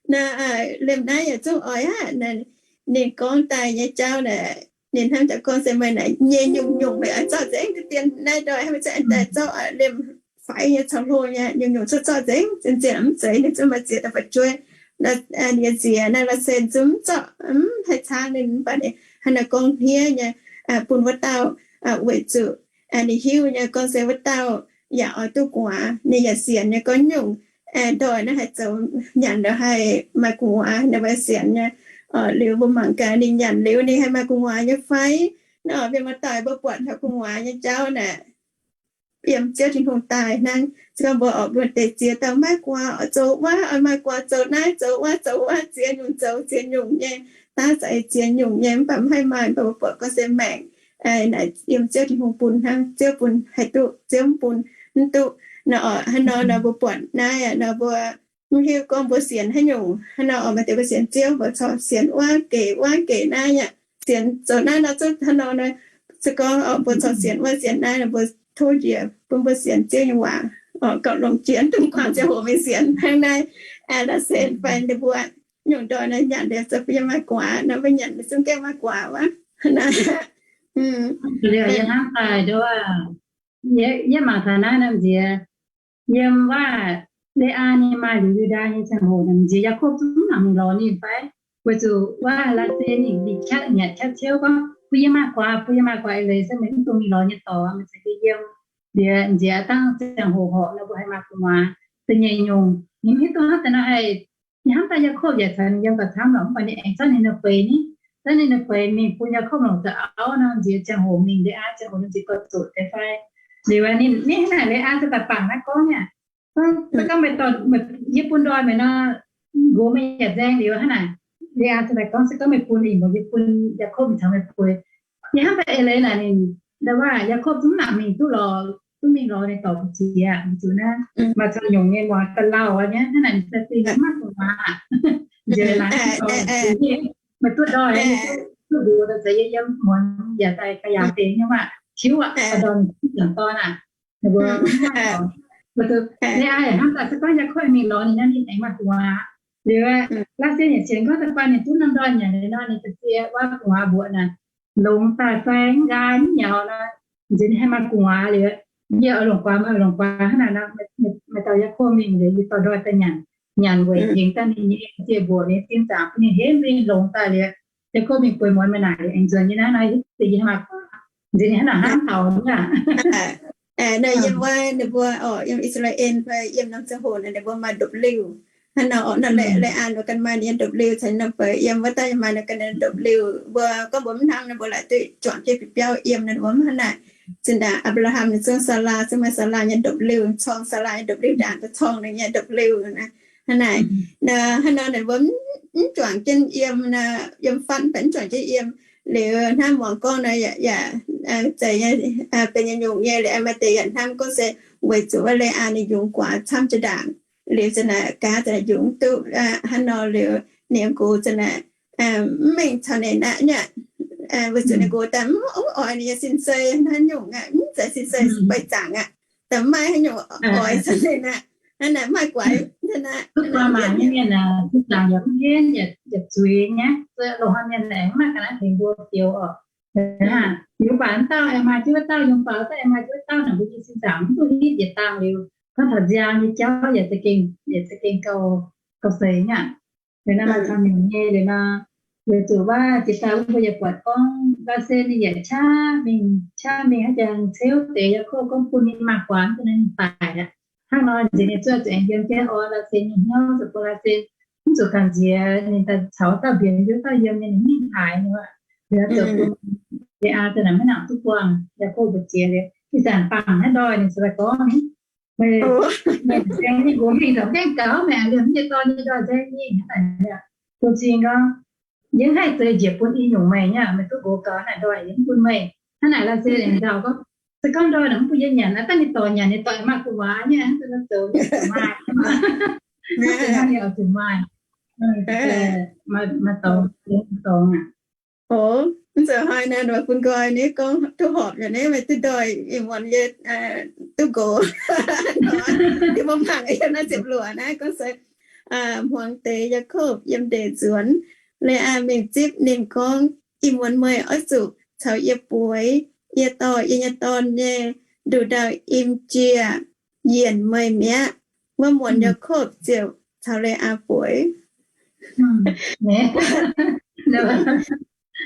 Naaiv, liemh naaiv yaac zungv oix aqv. Ninh gorngv daaih nyei jauv naaic, ninh hnamv daaih gorngv se meih naaic nyei nyungc-nyungc meih oix zorqv nzengc, dien naaiv ndoih hnangv meih zungv aengx daaih zorqv liemh faix nyei caux hlo nyei nyungc-nyungc zorqv, zorqv nzengc, zien-zien mv zeiz, ninh zungv maaih ziex dauh fu'jueiv, ninh nyei nziex naaiv Laasen zungv mv zorqv, mv haih caangv ninh, mv baac ninh hnangv naaiv gorngv hniev nyei bun wuov dauh, weic zuqc ninh hiuv nyei gorngv se wuov dauh yaac oix duqv gu'nguaaz, ninh yaac sienx nyei gorngv nyungc ndoih naaiv haih zoux nyanc ndongc haih maaih gu'nguaaz, ninh mbuo sienx nyei. Liuz mbuo mangc gaax ninh nyanc liuz ninh haih maaih gu'nguaaz nyei fai. Naaiv mienh muoz-doic, mbuo buatc taux gu'nguaaz nyei jauv naaic, yiem Ziouv Tin-Hungh daaih hnangv. Se gorngv mbuo oix mbuo deix ziex dauh maiv gu'nguaaz, oix zoux wuov, oix maaih gu'nguaaz zoux naaiv, zoux wuov, zoux wuov, ziex nyungc zoux ziex nyungc nyei, daav za'eix ziex nyungc nyei, mv baac mv haih maaih, mv baac mbuo buatc gorngv se maengc naaic yiem Ziouv Tin-Hungh bun hnangv. Ziouv bun haih duqv, Ziouv mv bun mv duqv. Nor hnangv nor nor mbuo buatc naaiv nor mbuo mv hiuv gorngv mbuo sienx haaix nyungc. Hnangv nor oix maaih deix mbuo sienx Ziouv, mbuo corc sienx wuov gec wuov gec naaiv aqv, sienx zoux naaiv nor zungv hnangv nor nor. Se gorngv mbuo corc sienx wuov sienx naaiv nor, mbuo tov njiec bun mbuo sienx Ziouv nyei waac, gauh longc jiex dongh kuangx ziangh hoc mingh sienx hnangv naaiv. Laasen fai ninh mbuo nyungc ndoih naaiv nyanc liuz zoux bun yie maaih gu'nguaaz nor, mbuo nyanc liuz zungv gaengh maaih gu'nguaaz wuov. Yie hnamv daaih, yie mangc taux naaiv nor nziex, yiem wuov Lea nyei maaih liuz Yu^ndaa nyei ziangh hoc nor, nziex Yaakopv zungv mv nangc mingh lorz ninh fai? Weic zuqc wuov Laasen ninh, ninh qaqv nyanc qaqv ciouv gorngv, bun yie maaih gu'nguaaz, bun yie maaih gu'nguaaz, eix leiz se meih mv dungx mingh lorz nyei dorngx, meih cingx daaih yiem. Liuz nziex dangh ziangh hoc horpc nor mbuo haih maaih gu'nguaaz da'nyeic nyungc. Ninh mv hiuv duqv hnangv daaih nor haih, ninh hnamv daaih Yaakopv yaac caux ninh yiem gauh camv lorqc, mv baac ninh aengx zorqv ninh nyei feix ni, zorqv ninh nyei feix mingh bun Yaakopv longc zoux auv nor, nziex ziangh hoc mingh, Lea ziangh hoc nor nziex gorx-zoqc deix fai? Liuz ninh, ninh hnangv naaic Lea se daaih bangc naaiv gorngv aqv. Se gorngv meih dorh, yie bun ndoih meih nor, nqox meih yaac nzaeng liuz hnangv naaic. Lea se daaih gorngv, se gorngv meih bun ih muonz yie bun Yaakopv mingh caux meih bueix. Yie hnamv daaih eix leiz naaic ninh, ndau wuov Yaakopv zungv mv nangc mingh duqv lorz, duqv mingh lorz ninh dorngx jiex, weic zuqc naaiv maaih caux nyungc nyei muangx ga'lauh nyei, hnangv naaic ninh daaih dingh mv maaih gu'nguaaz. Nziex naaic, meih duqv ndoih, duqv nqox daaih za'eix yiem muonz yaac daaih ga'yaangc deix nyei maah, tiuv aqv, dorh ninh duqv ziangx dorn aqv. Ninh mbuo, Lea yaac hnamv daaih se gorngv Yaakopv mingh lorz ninh naaiv ninh aengx maaih gu'nguaaz. Liuz Laasen yaac sienx gorngv da'faanh ninh duqv norm ndoih nyanc liuz nor, ninh za'gengh wuov gu'nguaaz mbuoqc naaic, longx daaih fai mv nqaai mv nyaux nor, nziex ninh haih maaih gu'nguaaz liuz, yie oix longc guaax, meih oix longc guaax hnangv naaic nor, meih dauh Yaakopv mingh liuz yie dorh ndoih daaih nyanc. Nyanc weic tengx daaih ninh nyei ziex mbuoqc ninh zinh zaangc bun ninh henv mingh longx daaih liuz, Yaakopv mingh bueix muonz meih naaic liuz aengx nzuonx nyei naaiv nor, se yie haih maaih gu'nguaaz. Nziex ninh hnangv naaic hnamv taux aqv. Nor yiem wuov ninh mbuo oc, yiem I^saa^laa^en fai yiem norm ziangh hoc naaic ninh mbuo maaih ndopv-liuh. Hnangv nor oc, nor Lea, Lea ninh mbuo ganh maaih ninh nyei ndopv-liuh, caux ninh norm feix yiem wuov dauh yaac maaih ninh ganh nyei ndopv-liuh. Mbuo gorngv mbuo mv hnamv nor mbuo laaic duqv juangc jienv bieqc biauv yiem nor, ninh mbuo mv hnangv naaic. Zinh ndaangc Apc^laa^ham ninh zungv, Saalaa zungv maaih Saalaa nyei ndopv-liuh, corng Saalaa nyei ndopv-liuh ndaangc, corng ninh nyei ndopv-liuh naaic. Hnangv naaic, hnangv nor ninh mbuo mv juangc jienv yiem, yiem fatv mv baac mv juangc jienv yiem. Liuz hnamv muangx gorngv nor yaac, yaac zeiz nyei, benx nyei nyungc nyei. Liuz maaih deix yaac hnamv gorngv se weic zuqc wuov Lea ninh yungz guaax camv jiex ndaangc. Liuz za'naaic gaax za'naaic yungz duqv hnangv nor liuz, ninh nqox za'naaic mv mengh caux ninh aqv nyei. Weic zuqc ninh nqox daaih mv oix ninh nyei sin-sei hnangv nyungc aqv, mv zeiz sin-sei fai zaangc aqv, daaih mv maaih haaix nyungc oix caux ninh aqv. Hnangv naaic maaih guaix hnangv naaic. Duqv guaax maac nyei mienh, sin-zaangc yaac mv henv, yaac zuiz nyei. Loz-hnoi mienh aengx mv maaih ga'naaiv tengx mbuo fioux oc. Yungz baac wuov dauh aengx maaih jienv wuov dauh, yungz baac wuov dauh aengx maaih jienv wuov dauh naaic, mbuo nyei sin-zaangc mv duqv hitv yietc dangh liuz, hnangv taux nziang nyei jauv yaac za'gengh, yaac za'gengh gauh, gauh seix nyei aqv. Liuz nor maaih caux nyungc nyei liuz nor, weic zuqc wuov jiex daaih wuov mbuo yaac buatc gorngv Laasen ninh yaac qaqv mingh, qaqv mingh haaix jangx ceuv deix Yaakopv gorngv bun ninh maaih guaax, mv baac ninh daic aqv. Hnangv nor nziex ninh zuov zuqc aengx yiem jienv orn Laasen nyei hnyouv, zuqc bun Laasen mv zuqc ganh nziex ninh daaih caux wuov dauh mbienx, wuov dauh yiem nyei, ninh mingh haaix nyei aqv. Liuz zuqc bun Lea za'naaic maiv nangc duqv buangh Yaakopv mbu'ziex liuz, ih zanc bangc naaiv ndoih ninh ziouc daaih gorngv, meih, meih nzaeng nyei nqox mingh taux gaengh gaux, meih aengx liemh nyei dorn nyei ndoih nzaeng mingh hnangv naaic. Bun cing gorngv, yie mv haih zeix njiec bun i nyungc meih nyei, meih duqv nqox gaux naaic ndoih yie mv bun meih. Hnangv naaic Laasen aengx nzauh gorngv, se gorngv ndoih naaic mv bun yie nyanc, naaiv dangh ninh dorc nyanc, ninh dorc maaih gu'nguaaz nyei, zuqc maaih, maaih, maaih dorngx, dorngx aqv. Oc, mv zeiz haaix naaic, bun nqoi nyei gorngv duqv horpc yaac nyei, meih duqv ndoih ih muonz yie duqv nqox. Yie mbuo mangc yiem naaiv ziepc luoqc naaiv gorngv se hmuangx deix Yaakopv yiem ndeic nzuonx, Leaa mingh zipv ninh gorngv, Ih muonz meih oix zuqc caux yie bueix. Yie dorh yie nyei dorn nyei nduqc ndau-im njiec yienc meih mi'aqv. Wuov muonz Yaakopv ziouc caux Leaa bueix.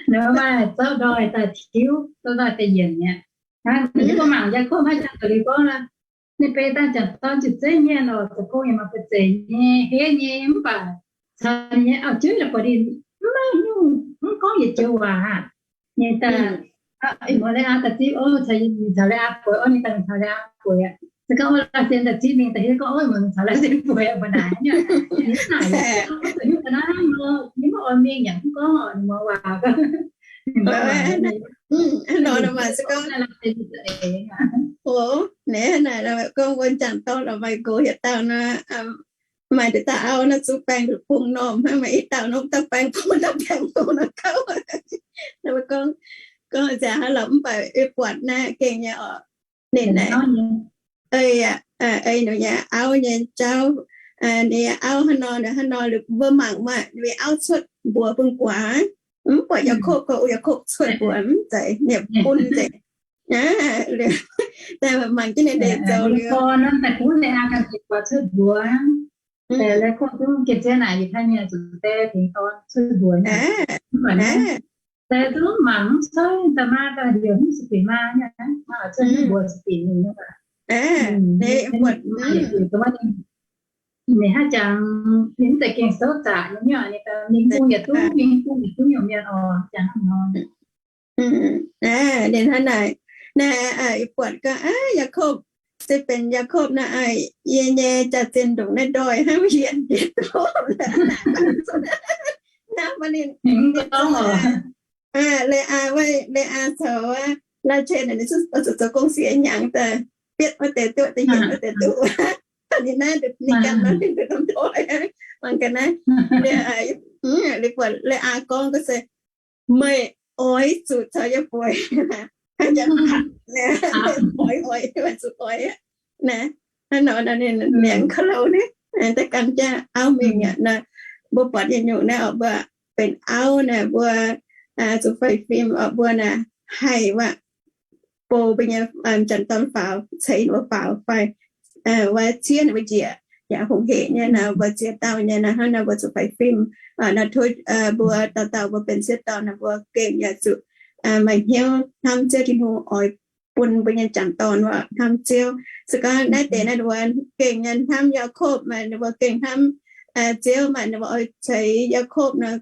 Maaih zorqv ndoih daaih tiuv, zorqv ndoih daaih yienc mi'aqv. Mbuo mangc Yaakopv haaix zanc liuz gorngv, ninh beiv dangh janx-dorn ziouc zeiv mienh oc, zoux gong yaac maaih ba'zeic nyei, henv nyei, mv baac caux ninh nyei auv-jueiv la'buatc ninh mv maaih nyungc, mv gorngv yietc joux waac aqv. Ninh daaih, ih muonz Leaa daaih zipv, o, ninh caux Leaa bueix, o, ninh daaih caux Leaa bueix aqv. Se gorngv Laasen daaih zipv mingh daaih hiuv gorngv, o, ih muonz ninh caux Laasen bueix aqv, mbuo naaic nyei. Ninh naaic, o, zuqc hiuv ga'naaiv nor, ninh mv oix mingh yaac mv gorngv oc, ninh muoz waac. Ninh mv oix mingh. Hnangv nor maaih se gorngv, o, naaiv naaic gorngv mbuo janx-dorn la'maih nqox yietc dauh nor, maaih deix dauh auv naaiv zuqc baeng bung normh hnangv, maaih i dauh nor daaih baeng bung, daaih baeng bung nor gauh. Gorngv, gorngv nzangc hnangv lorqc, mv baac ei buatc naaiv gengh nyei oc. Ninh naaic, ei, ei ninh nyei auv nyei jauv, ninh nyei auv hnangv nor, hnangv nor, mbuo mangc maah, ninh nyei auv cuotv mbuox bun guaax. Mv buatc Yaakopv, gorngv Yaakopv cuotv mbuox mv zeiz, ninh bun nzengc. Daaih mangc jienv ninh deix zoux liuz, ninh hnangv jangx ninh mv zeiz gengh souv zaqc nyei, ninh mingh bung yietc duqv, mingh bung yietc nyungc mienh oc, jangx hnangv nor. Ninh hnangv naaic, naaiv ih buatc gorngv, Yaakopv, se benx Yaakopv naaiv, yie nyei jaax-zinh ndongc naaiv ndoih hnangv yie, yie doqc. Naaiv maaih ninh, Leaa, Leaa caux Laasen ninh zuqc zoux gong siex hnyangx daaih, bietv wuov deix duqv, daaih yietc wuov deix duqv. Ninh naaiv ninh ganh nor ninh ndoih mangc ga'naaiv. Liuz buatc Leaa gorngv ga'sie, meih oix zuqc caux yie bueix. Oix, oix, zuqc oix. Naaiv nor ninh mi'aqv, ka'louh naaiv, da'ganh jaav auv mingh aqv. Mbuo buatc nyei nyungc naaiv oc, mbuo benx auv naaic, mbuo zuqc faix fim oc, mbuo naaic haih wuov bou mbuo nyei janx-dorn faaux, ceix ninh mbuo faaux fai wuov ciev ninh mbuo njiec yaac hungh hec nyei nor, mbuo ziex dauh nyei nor, hnangv nor mbuo zuqc faix fim. Nor tov mbuo dauh dauh mbuo benx sieqv dorn nor, mbuo gengh yaac zuqc maaih hnyouv hnamv Ziouv Tin-Hungh oix bun mbuo nyei janx-dorn wuov hnamv Ziouv. Se gorngv naaiv deix naaiv ninh mbuo gengh nyei hnamv Yaakopv, maaih ninh mbuo gengh hnamv Ziouv, maaih ninh mbuo oix ceix Yaakopv nor,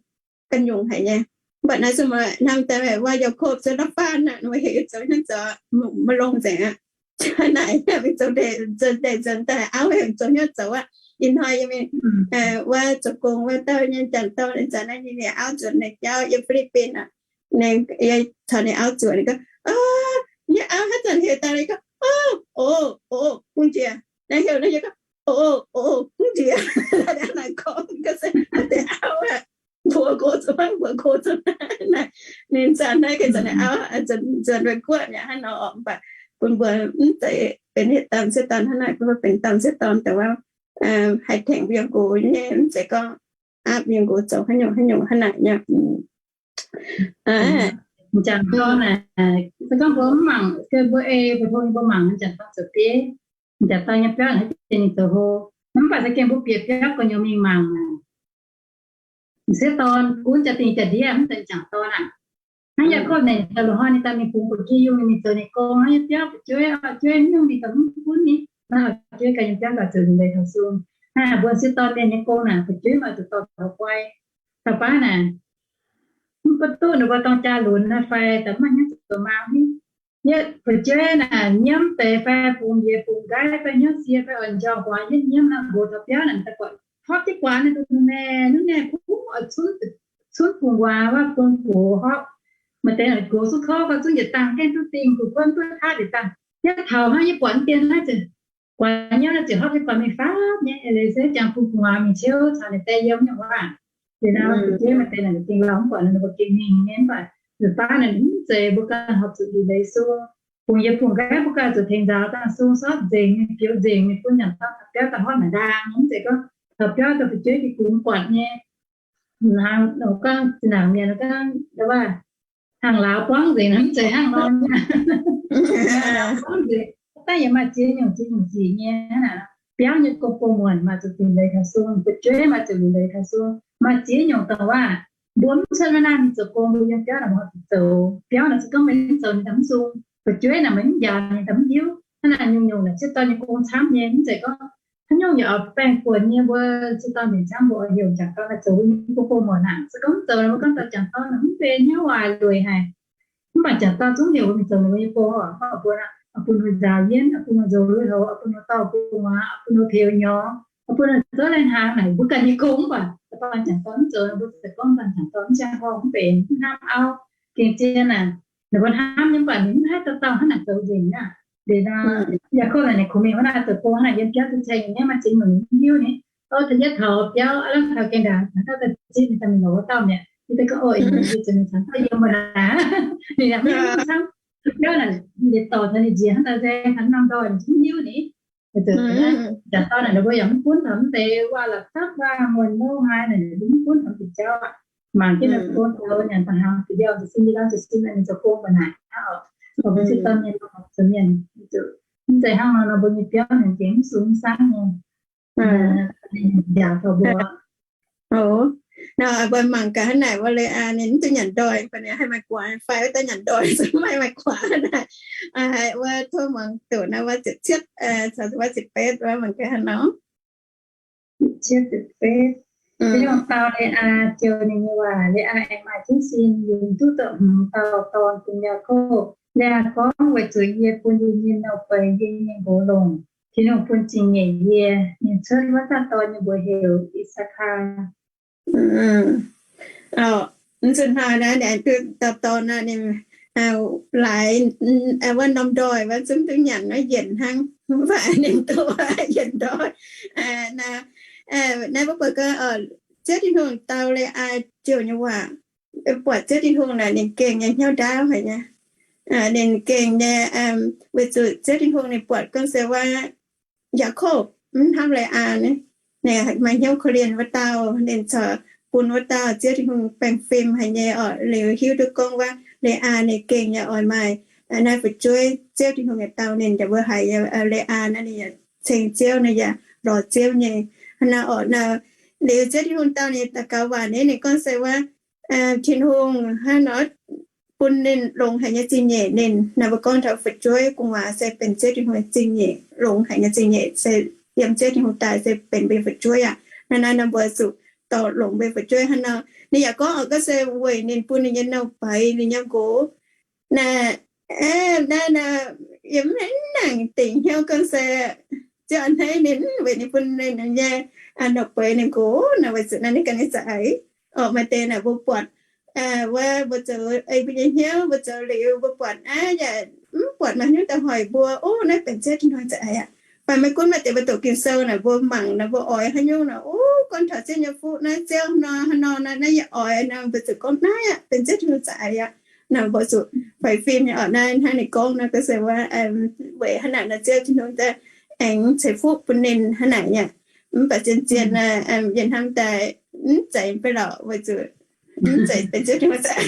ganh nyungc haic nyei. Mv baac naaiv se maaih hnamv daaih wuov Yaakopv se la'faanh aqv, ninh mbuo heuc zoux hnangv zoux maiv longx nzengc aqv. Naaic mingh zoux ndeic nzuonx daaih, auv heuc zoux hnangv zoux aqv. Ih hnoi yie mingh wuov zoux gong wuov dauh nyei janx-dorn, zanc naaiv yie mingh auv zuotc ninh jauv yiem Fi^li^bin aqv. Ninh, yie caux ninh auv zuotc, ninh gorngv, yie auv haaix zanc heuc daaih, ninh gorngv, o, o, o, bung njiec. Naaiv heuc naaiv, yie gorngv, o, o, o, bung njiec. Naaiv gorngv ga'sie deix auv aqv, mbuox gox zoux hnangv, mbuox gox zoux naaiv. Ninh zanc naaiv ga'sie deix auv nzuonx guoqv mi'aqv hnangv nor oc, mv baac bun mbuo mv zeiz benx hitv dauh sieqv dorn hnangv naaic, mbuo benx dauh sieqv dorn dongh wuov haih tengx mbuo nyei gox nyei, mv zeiz gorngv aapv mbuo nyei gox zoux haaix nyungc haaix nyungc hnangv naaic nyei. M'jangc dorn naaic, se gorngv mbuo mv mangc, mbuo ei mbuo tov mbuo mangc m'jangc dorn zoux bieiv, m'jangc dorn nyei biauv naaic, ninh zoux hlo, mv baac se gengh mbuo bieqc biauv gu'nyuoz mingh mangc aqv. M'sieqv dorn gunv jaa-dingh jaa-ndiev mv zeiz m'jangc dorn aqv. Hnangv Yaakopv naaic, daaih loz-hnoi ninh daaih mingh bungx gu'jiex yungh, ninh mingh zoux ninh gong, hnangv yie biauv fu'jueiv, fu'jueiv mv nyungc ninh daaih mv gunv ninh. Naaiv fu'jueiv ganh yiem biauv gauh zoux ninh leiz taux sung. Naaiv mbuo m'sieqv dorn mienh nyei gong naaic, fu'jueiv maaih zuqc dorh taux guai. Taux baav naaic, mv baac duqv ninh mbuo dorng jaa lunx naaiv fai daaih mv maaih hnyouv zoux maa hiuv. Yie fu'jueiv naaic nyiemv deix fai bungx njiec bungx nqaiv fai hnyouv sie fai oix njormh huaax yietv nyiemv naaiv nqox taux biauv naaic, daaih buatc hopv jienv guaax naaiv dongh maeqc nuv naaiv kuv oix cunv, cunv bungx waac wuov bungx gox hopv. Maaih deix nqox zungv torv gau zungv yietc dangh gengh duqv dingh, gu'guotv duqv haav yietc dangh. Yietv taux hnangv yie buatc mv dien naaiv ziouc guaix nyouv naaiv ziouc hopv jienv guaix mingh faatv nyei, eix leiz se jangx bun gu'nguaaz mingh ciouv caux ninh diev yiem nyei waac. Liuz nor fu'jueiv maaih deix naaic za'gengh lauh mv buatc ninh mbuo gengh mingh nyei, mv baac nzunc baav naaic mv zeiz, mbuo ganh horpc zuqc liuc leiz sung. Bungx yie bungx gaax mbuo ganh zuqc tengx nzaaux dangh sung sortv nzengc nyei, biouv nzengc nyei, bun nyanc dorn taux biauv daaih hopv naaic ndaang, mv zeiz gorngv taux biauv daaih fu'jueiv jiex gux buatc nyei. Hnangv nor gorngv zinh ndaangc mienh gorngv waac, hnangv lauz buangv nzengc, mv zeiz hnangv nor. Lauz buangv nzengc, daaih yaac maaih ziex nyungc ziex nyungc sic nyei hnangv naaic. Biauv nyei gong-bou muonc maaih zuqc liuc leiz taux sung, fu'jueiv maaih zuqc liuc leiz taux sung, maaih ziex nyungc dongh waac. Mbuo mv cuotv maiv naaiv mingh zoux gong, mbuo yiem biauv naaic mbuo horpc zuqc zoux. Biauv naaic se gorngv meih mv zoux ninh daaih mv sung, fu'jueiv naaic meih mv njaaux ninh daaih mv hiuv. Hnangv naaic nyungc-nyungc naaic ziex dauh nyei gong camv nyei, mv zeiz gorngv haaix nyungc yaac oix baengh buonc nyei, mbuo ziex dauh nzengc camv mbuo oix heuc jangc dorn daaih zoux mbuo nyei gong-bou muonc naaic. Se gorngv mv zoux mbuo gorngv dauh jangc dorn naaic mv benx hnyouv waaic lueic haic. Mv baac jangc dorn zungv heuc mbuo mingh zoux ninh mbuo nyei gong oc, gorngv bun, bun ninh nzaaux yienv, bun ninh nzoux lui-houx, bun ninh dorh gu'nguaaz, bun ninh peux nyorx, bun ninh zoux lai hnaangx naaic mbuo ganh nyei gong. Mv baac da'faanh jangc dorn mv zoux, mbuo se gorngv da'faanh jangc dorn mv ziangh horngh mv benx, mv hnamv auv. Gengh zien naaic, ninh mbuo hnamv nyei, mv baac ninh mv haih dauh dauh hnangv naaic zoux nzengc aqv. Liuz nor, Yaakopv naaic ninh kungx mingh wuov naaiv zoux gong hnangv naaic, yiem biauv za'gengh nyei, maaih ziex nyungc mv hiuv nyei. Ov, da'yietv taux biauv, aav, taux gengh ndaangc, daaih zipv ninh daaih mingh lorz wuov dauh mi'aqv. Yie daaih gorngv, ov, ih, yie zuqc mingh caux dauh yiem mbuo naaic. Ninh yaac mv hiuv camv. Biauv naaic, ninh dorh taux ninh njiec hnangv daaih se hnangv norm ndoih, ninh zungv mv hiuv ni. Jangc dorn naaic, ninh mbuo yaac mv gunv taux mv deix waac-la'dapv, waac-muonc, nouh haaix naaic, ninh mbuo mv gunv taux diuc jauv aqv. Mangc jienv ninh mbuo zoux nyanc da'hnaangx, ziepc hnyangx ziepc sin, yie lauh ziepc sin, ninh zoux gong mbuo naaic aqv oc. Mbuo ziex dauh mienh, zoux mienh, mv zeiz hnangv nor, nor mbuo nyei biauv ninh gengh mv sung mv saangv nyei. Njaaux taux mbuo. Ov, nor mbuo mangc gaax hnangv naaic, wuov Leiz Aa ninh mv duqv nyanc ndoih, mv baac ninh haih maaih guaax, fai wuov dauh nyanc ndoih zungv mv haih maaih guaax naaic. Wuov tov muangx doqc naaiv wuov ziepc cietv caux wuov ziepc betv wuov mangc gaax hnangv nor. Ziepc cietv, ziepc betv. Tin-Hungh dau Leiz Aa, jouh ninh nyei waac. Leiz Aa aengx maaih jienv sin, yungz duqv da'hmz dauh dorn bun Yaakopv. Leiz Aa gorngv, Weic zuqc yie bun yie nyei nouh beiz, yie nyei nqox longc, Tin-Hungh bun zingh nyeic yie. Ninh cuotv wuov dauh dorn nyei mbuox heuc I^saa^kaa. Mv zuqc hnoi naaiv, ninh duqv dauh dorn naaiv, ninh laaix wuov norm ndoih wuov zungv duqv nyanc wuov yienc hnangv, mv baac ninh duqv yienc ndoih. Naaiv mbuo buatc gorngv Ziouv Tin-Hungh dau Leiz Aa jouh nyei waac, buatc Ziouv Tin-Hungh naaic ninh gengh nyei hnyouv ndaauv haic nyei. Ninh gengh nyei, weic zuqc Ziouv Tin-Hungh ninh buatc gorngv se wuov Yaakopv mv hnamv Leiz Aa, ninh maaih hnyouv korv-lienh wuov dauh, ninh corc bun wuov dauh Ziouv Tin-Hungh baengh fim haic nyei oc. Liuz hiuv duqv gorngv wuov Leiz Aa ninh gengh yaac oix maaih naaiv fu'jueiv, Ziouv Tin-Hungh yaac dau ninh, yaac mbuo haiz Leiz Aa naaiv ninh yaac ceng Ziouv, ninh yaac lorz Ziouv nyei. Hnangv naaiv oc, liuz Ziouv Tin-Hungh dau ninh daux gaux waac naaiv, ninh gorngv se wuov Tin-Hungh hnangv nor bun ninh longx haic nyei zingh nyeic ninh. Naaiv mbuo gorngv taux fu'jueiv gu'nguaaz se benx Ziouv Tin-Hungh zingh nyeic, longx haic nyei zingh nyeic se yiem Ziouv Tin-Hungh daaih se benx mbuo nyei fu'jueiv aqv. Hnangv naaiv nor mbuo zuqc dorh longx mbuo nyei fu'jueiv hnangv nor. Ninh yaac gorngv oc, gorngv se weic ninh bun ninh nyei nouh beiz, ninh nyei nqox. Naaiv, naaiv, naaiv, yie mv nangc dingc hnyouv gorngv se Ziouv a'hneiv ninh weic ninh bun ninh nyei nouh beiz ninh nqox naaiv, weic zuqc naaiv ninh ganh nyei za'eix. Oc, maaih deix naaic mbuo buatc wuov mbuo zoux ei mbuo nyei hnyouv, mbuo zoux liuz mbuo buatc naaiv yaac mv buatc maaih hnyouv daaih hoic mbuo, ov, naaiv benx Ziouv Tin-Hungh za'eix aqv. Mv baac maiv gunv maaih deix mbuo doqc Ging-Sou naaic, mbuo mangc naaic, mbuo oix haaix nyungc naaic, ov, gorngv taux Ziouv nyei fuqv naaiv, Ziouv nor haaix nor naaiv, naaiv yie oix naaiv, mbuo zuqc gorngv naaiv aqv, benx Ziouv Tin-Hungh za'eix aqv. Naaiv mbuo zuqc faix fim nyei oc. Naaiv hnangv ninh gorngv naaiv, gorngv se wuov weic hnangv naaic nor Ziouv Tin-Hungh daaih aengx ceix fuqv bun ninh hnangv naaic aqv. Mv baac zien-zien naaic, yie hnamv daaih mv zeiz fai lorqc, weic zuqc mv zeiz benx Ziouv Tin-Hungh za'eix.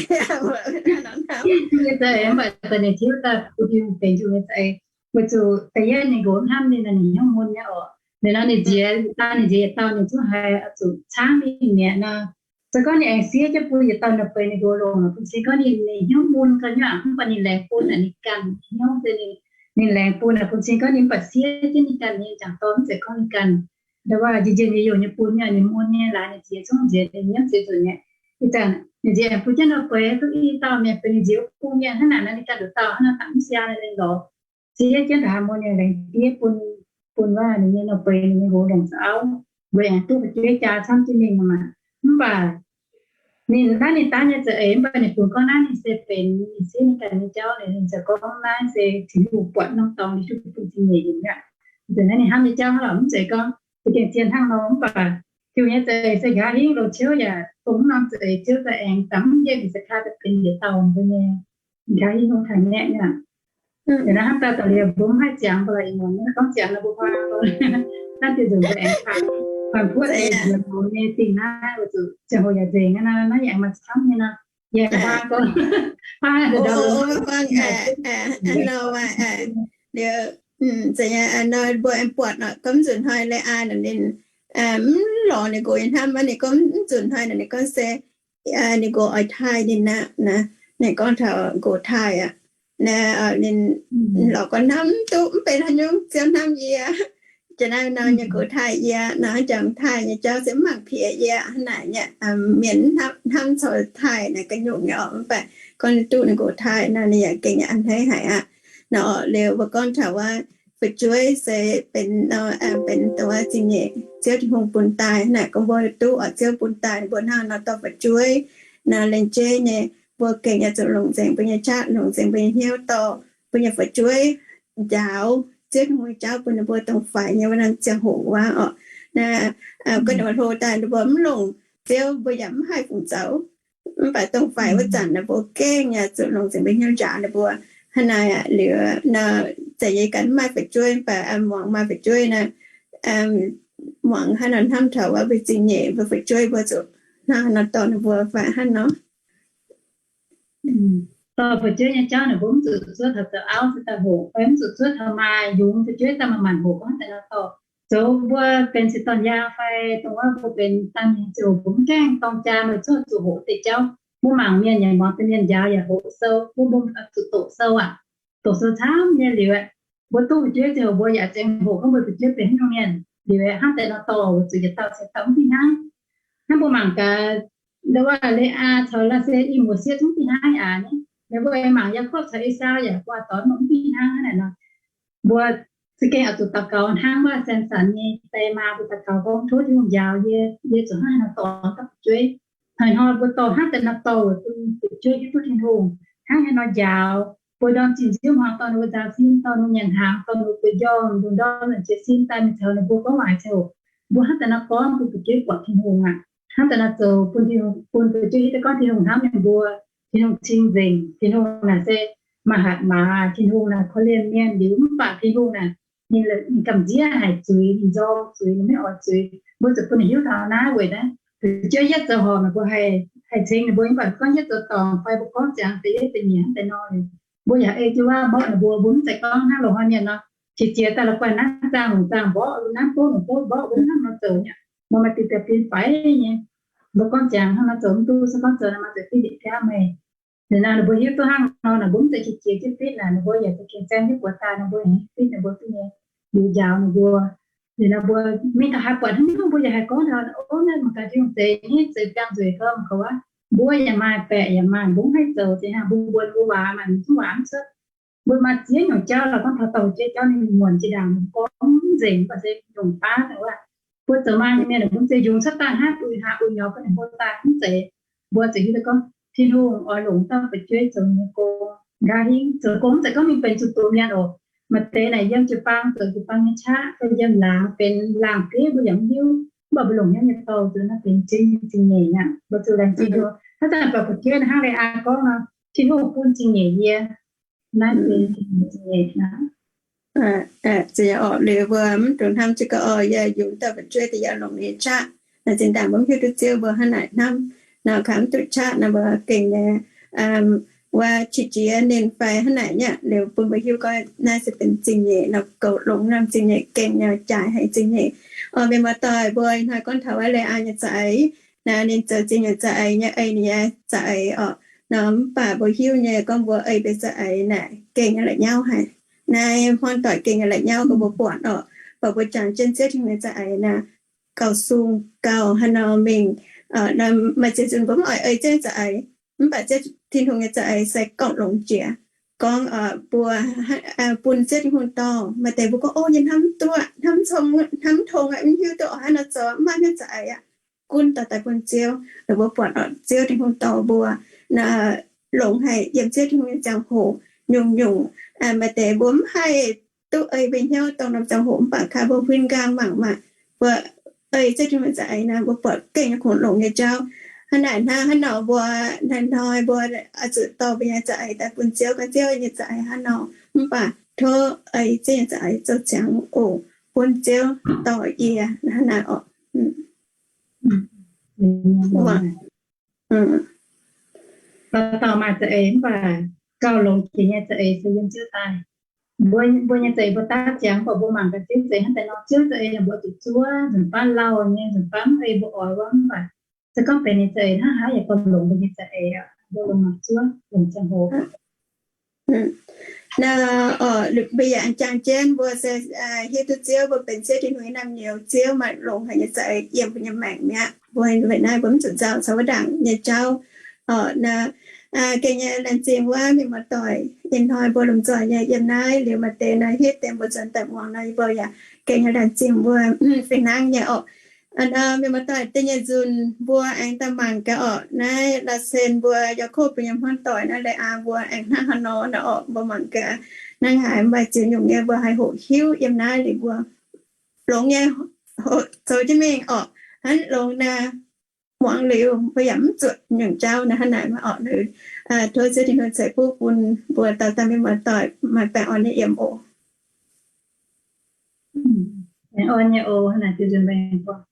Mv baac daaih ninh tiuv daaih bun Tin-Hungh benx Tin-Hungh nyei za'eix, weic zuqc da'yietv ninh nqox hnamv ninh, ninh hnyouv mun nyei oc. Liuz nor ninh nziex, dau ninh nziex yietc dauh ninh zungv haiz zuqc caangv mingh mi'aqv nor. Se gorngv ninh aengx siev jienv bun yietc dauh nouh beiz ninh nqox longc, bun cing gorngv ninh, ninh hnyouv mun gau nyei aqv. Mv baac ninh laengz bun naaic ninh ganh hnyouv se ninh, ninh laengz bun naaic, bun cing gorngv ninh mv baac siev jienv ninh ganh nyei jangc dorn, mv zeiz gorngv ninh ganh. Nda waac njien-youh nyei bun nyei, ninh mun nyei, laaix ninh nziex zungv nziex ninh nyiemv ziex nzunc nyei. Ih zanc ninh nziex aengx bun jienv nouh beiz duqv i dauh mi'aqv, benx ninh nziex wuov bung nyei. Hnangv naaic nor ninh ganh nduqc dauh hnangv nor dangc mv siaa ninh lorz siev jienv ndongc haaix muonz ninh laengz diev bun, bun wuov ninh nyei nouh beiz ninh nyei nqox longc za'auv. Weic aengx duqv fu'jueiv jaa camv jienv mingh maah. Mv baac Ninh naaiv ninh daav nyei za'eix, mv baac ninh funx gorngv naaiv ninh se benx ninh sieqv ninh ganh nyei jauv, ninh ziouc gorngv naaiv se Tin-Hungh buatc norm dorngx ninh duqv bun zingh nyeic nyungc aqv. Nzunc naaiv ninh hnamv nyei jauv hnangv lorqc, mv zeiz gorngv za'gengh zien hnangv nor, mv baac Tin-Hungh nyei za'eix se nqa'haav hingv loz-ciouv yaac dongh norm za'eix Ziouv daaih aengx daaih mv yienh Ga'sian Taav daaih benx yietc dauh mbuo nyei nqa'haav hingv longx taux nyei aqv. Hnangv daaih da'liuz mbuo mv haih ziangx ba'laqc, ih muonz gorngv ziangx nor mbuo huaang, naaiv diuh nzunc mbuo aengx kaaix kuotv nyei dingh naaiv, weic zuqc ziangh hoc yaac nzengc aqv, naaiv yaac maaih camv nyei nor, yaac huaang gorngv, huaang, liuz, mbuo aengx buatc nor, gorngv nzunc hnoi Lai Aa nor ninh mv lorz ninh nqox nyei hnamv, ninh gorngv mv nzunc hnoi nor ninh gorngv se ninh nqox oix taaih ninh aqv naaic, ninh gorngv taux nqox taaih aqv. Naaiv ninh lorz gorngv hnamv duqv mv benx haaix nyungc, Ziouv hnamv yie. Jiex naaiv nor nyei nqox taaih yie nor, jangx taaih nyei jauv se mv mangc piex yie hnangv naaic nyei. Mienh hnamv caux taaih naaic ga'nyungc nyei orqc, mv baac gorngv ninh duqv ninh nqox taaih nor ninh yaac gengh a'hneiv haic aqv. Nor liuz mbuo gorngv taux wuov fu'jueiv se benx, benx dongh wuov zingh nyeic Ziouv Tin-Hungh bun daaih naaic, gorngv mbuo duqv oix Ziouv bun daaih mbuo hnangv nor dorh fu'jueiv nor, laengz jeiv nyei mbuo gengh yaac zuqc longc nzengc mbuo nyei qaqv, longc nzengc mbuo nyei hnyouv dorh mbuo nyei fu'jueiv njaaux Ziouv Tin-Hungh nyei jauv bun ninh mbuo dongh faix nyei wuov norm ziangh hoc wuov orqc. Naaiv gu'nyuoz hlo daaih ninh mbuo mv longc Ziouv mbuo yaac mv haih fungc zoux. Mv baac dongh faix wuov zanc ninh mbuo gengh yaac zuqc longc nzengc mbuo hnyouv njaaux ninh mbuo. Hnangv naaic aqv, liuz nor za'gengh ganh mv maaih fu'jueiv, mv baac muangx maaih fu'jueiv nor, muangx hnangv nor hnamv taux wuov mbuo zingh nyeic mbuo fu'jueiv mbuo zuqc hnangv nor dorh ninh mbuo fai hnangv nor. Dorh fu'jueiv nyei jauv ninh mbuo mv zuqc zuov taux zoux auv se daaih hoqc, fai mv zuqc zuov taux maaih yungz fu'jueiv daaih maaih maanc hoqc hnangv daaih nor dorh. Zoux mbuo benx seix dorn yaang fai dongh wuov mbuo benx daanh mienh ziouc mbuo mv gaengh dorng jaa meih zuov zuqc hoqc deix jauv. Mbuo mangc mienh yaac muangx deix mienh njaaux yaac hoqc sou, mbuo mbuo zuqc doqc sou aqv. Doqc sou camv nyei liuz aeqv, mbuo duqv fu'jueiv ziouc mbuo yaac zengx hoqc gorngv mbuo fu'jueiv benx haaix nyungc mienh liuz aeqv, hnangv deix nor dorh weic zuqc yietc dauh cingx dauh mv fih hnangv. Hnangv mbuo mangc gaax, ndau wuov Leaa caux Laa^se i muoz sieqv zungv fih hnangv aqv. Ninh mbuo mangc Yaakopv caux Esau yaac buatc dorh mv fih hnangv aqv nor. Mbuo za'gengh oix zuqc daux gaux hnangv wuov Samson nyei die maa mbuo daux gaux gorngv, tov Tin-Hungh njaaux yie, yie zuqc hnangv haaix nor dorh dauh fu'jueiv. Hnoi hnoi mbuo dorh hnangv deix nor dorh weic bun fu'jueiv hiuv duqv Tin-Hungh hnangv haaix nor njaaux. Mbuo ndorm zinh nziouv hmuangx dorh ninh mbuo nzaaux sin, dorh ninh mbuo nyanc hnaangx, dorh ninh mbuo guei njormh, ndorm ndorm njiec sin daaih mingh caux ninh mbuo gorngv waac ziouc, mbuo hnangv deix nor gorngv bun fu'jueiv buatc Tin-Hungh aqv. Hnangv deix nor zoux bun Tin-Hungh, bun fu'jueiv hiuv duqv gorngv Tin-Hungh hnamv ninh mbuo. Tin-Hungh cing-nzengc. Tin-Hungh naaic se maaih hatc maaz. Tin-Hungh naaic korv-lienh mienh liuz mv baac Tin-Hungh naaic ninh, ninh gamh nziev haic zuiz, ninh nzorng zuiz, ninh maiv oix zuiz. Mbuo zuqc bun ninh hiuv taux naaiv weic naaiv fu'jueiv yietv zoux horpc naaic mbuo haih ceng ninh mbuo, mv baac gorngv yietv zoux dorngc fai mbuo gorngv ziangx da'yietv da'nyeic hnangv deix nor, mbuo yaac ei jienv waac mborqv ninh mbuo. Mbuo mv zeiz gorngv hnangv loz-hnoi mienh nor, qiex jiez daaih la'guaih nanv zaangh longc zaangh mborqv, nanv gouv longc gouv mborqv, mbuo mv hnangv nor zoux nyei. Mbuo maaih diuh deix fim faix nyei. Mbuo gorngv ziangx hnangv nor zoux mv duqv, se gorngv zoux nor maaih deix fitv ndeic biaav meih. Liuz nor ninh mbuo hiuv duqv hnangv nor, ninh mbuo mv zeiz qiex jiez jienv fitv naaic, ninh mbuo yaac za'gengh zaeng jienv buoz daaih, ninh mbuo fitv ninh mbuo duqv nyei, liuz njaaux ninh mbuo. Liuz nor mbuo mingh taux haaix buatc hnangv nor mbuo yaac haih gorngv taux, Ov, naaiv mangc gaax Tin-Hungh zeix nyei, zeix biangh nzueic gau, mangc gaax wuov. Mbuo yaac maaih, baeqc yaac maaih, mbuo mv haih zoux, zinh hnangv mbuo mbuox ninh mbuo waac maaih, mv zuqc waac mv cuotv. Mbuo maaih ziex nyungc jauv lorqc, gorngv taux dorh fu'jueiv jauv ninh mbuo muonc jiex ndaangc mbuo gorngv mv nzengc, mv baac se nyungc baav daaih wuov. Mbuo zoux maa nyei mienh mbuo se yungz cuotv daaih hnangv uix hlaax uix nyorx bun ninh mbuo daaih mv zeiz. Mbuo zuqc hiuv duqv gorngv Tin-Hungh oix longc dauh fu'jueiv zoux ninh nyei gong. Nqa'haav hingv zoux gong mv zeiz gorngv mingh benx zuqc doqc mienh oc. Maaih deix naaic yiem jiu-baang zoux jiu-baang nyei qaqv, fai yiem laangz benx laangz bieiv mbuo yaac mv hiuv. Mv baac mbuo longc hnyouv nyei dorh zoux naaiv benx Tin-Hungh zingh nyeic aqv. Mbuo zuqc laengz zingh Tin-Hungh. Hnangv zanc baac fu'jueiv hnangv Leaa gorngv nor, Tin-Hungh bun zingh nyeic yie. Naaiv benx Tin-Hungh zingh nyeic aqv. Ziouc orqc, liuz mbuo mv dungx hnamv jienv gorngv, Orqc, yie yungz dauh fu'jueiv daaih yaac longc ninh nyei qaqv. Naaic zinh ndaangc mbuo mv hiuv duqv Ziouv mbuo hnangv naaic hnamv. Nor kaaix mv duqv qaqv nor mbuo gengh nyei, wuov qiex jiez ninh fai hnangv naaic nyei, liuz bun mbuo hiuv gorngv naaiv se benx zingh nyeic nor, goux longx norm zingh nyeic gengh nyei, jaaix haic zingh nyeic. Orqc, mienh muoz-doic, mbuo ih hnoi gorngv taux wuov Leaa nyei za'eix. Naaiv ninh zoux zingh nyeic za'eix nyei, ei ninh nyei za'eix orqc. Nor mv baac mbuo hiuv nyei gorngv mbuo ei mbuo za'eix naaic gengh nyei la'nyauv haic. Naaiv hmuangv doic gengh nyei la'nyauv bun mbuo buatc orqc. Baac mbuo jangx jienv Ziouv Tin-Hungh nyei za'eix naaic gauh sung gauh haaix nor mingh. Maaih ziex nzunc mbuo mv oix ei Ziouv nyei za'eix, mv baac Ziouv Tin-Hungh nyei za'eix se gorngv longx jiex. Gorngv mbuo bun Ziouv Tin-Hungh dorh, maaih deix mbuo gorngv, Ov, yie hnamv duqv, hnamv cong, hnamv tong, mv hiuv duqv oix haaix nor zoux, mv maaih hnyouv za'eix aqv. gunv dorh daaih bun Ziouv. Mbuo buatc Ziouv Tin-Hungh dorh mbuo longx haic yiem Ziouv Tin-Hungh nyei ziangh hoc nyungc-nyungc, maaih deix mbuo mv haih duqv ei mbuo hnyouv dongh norm ziangh hoc, mv baac kaaix mbuo huin nqaang mangc maah, mbuo ei Ziouv Tin-Hungh za'eix naaic, mbuo buatc gengh nyei kungx longx nyei jauv. Hnangv naaic hnangv, hnangv nor mbuo hnoi-hnoi mbuo oix zuqc dorh mbuo nyei za'eix daaih bun Ziouv, gorngv Ziouv, yie nyei za'eix hnangv nor, mv baac tov ei Ziouv nyei za'eix zoux ziangx oc, bun Ziouv dorh yie hnangv naaic oc. Dauh dauh maaih za'eix mv baac gauh longx jiex nyei za'eix se yiem Ziouv daaih. Mbuo, mbuo nyei za'eix mbuo daav ziangx, mv baac mbuo mangc gaax Ziouv za'eix hnangv daaih nor, Ziouv za'eix yaac mbuo zuqc zuov, nzunc baav lauh nyei, nzunc baav mv ei mbuo oix wuov, mv baac se gorngv benx ninh za'eix hnangv haaix yaac gauh longx mbuo nyei za'eix aqv. Mbuo longc mangc zuov, longc ziangh hoc. Naaiv mbuo yaac jangx jienv mbuo se hiuv duqv Ziouv, mbuo benx Ziouv Tin-Hungh nyei naamh nyouz, Ziouv maaih longx haic nyei za'eix yiem mbuo nyei maengc mi'aqv. Mbuo weic naaiv mbuo mv zuqc nzauh caux wuov ndaangc nyei jauv. Orqc, naaiv gengh nyei laengz zingh wuov mienh muoz-doic, ih hnoi mbuo lomh nzoih nyei yiem naaiv liuz maaih deix naaiv hitv deix mbuo nzuonx daaih muangx nor, yie mbuo yaac gengh nyei laengz zingh mbuo fih hnangv nyei orqc. Aa, mienh muoz-doic, da'nyeic nzunc mbuo aengx daaih mangc gaax orqc, naaiv Laasen mbuo Yaakopv mbuo nyei hmuangv-doic naaiv, Leaa mbuo aengx hnangv haaix nor naaiv orqc, mbuo mangc gaax hnangv haaix maaih ziex nyungc nyei mbuo haih hoqc hiuv yiem naaiv liuz mbuo longx nyei zoux jienv mingh orqc. Hnangv longx naaiv, muangx liuz mbuo yaac mv zuotc nyungc jauv naaiv hnangv naaic orqc. Tov Ziouv Tin-Hungh ceix fuqv bun mbuo dauh dauh mienh muoz-doic maaih baengh orn nyei yiem oc. Baengh orn nyei oc, hnangv naaic ziouc nzunc mbaengx buangh.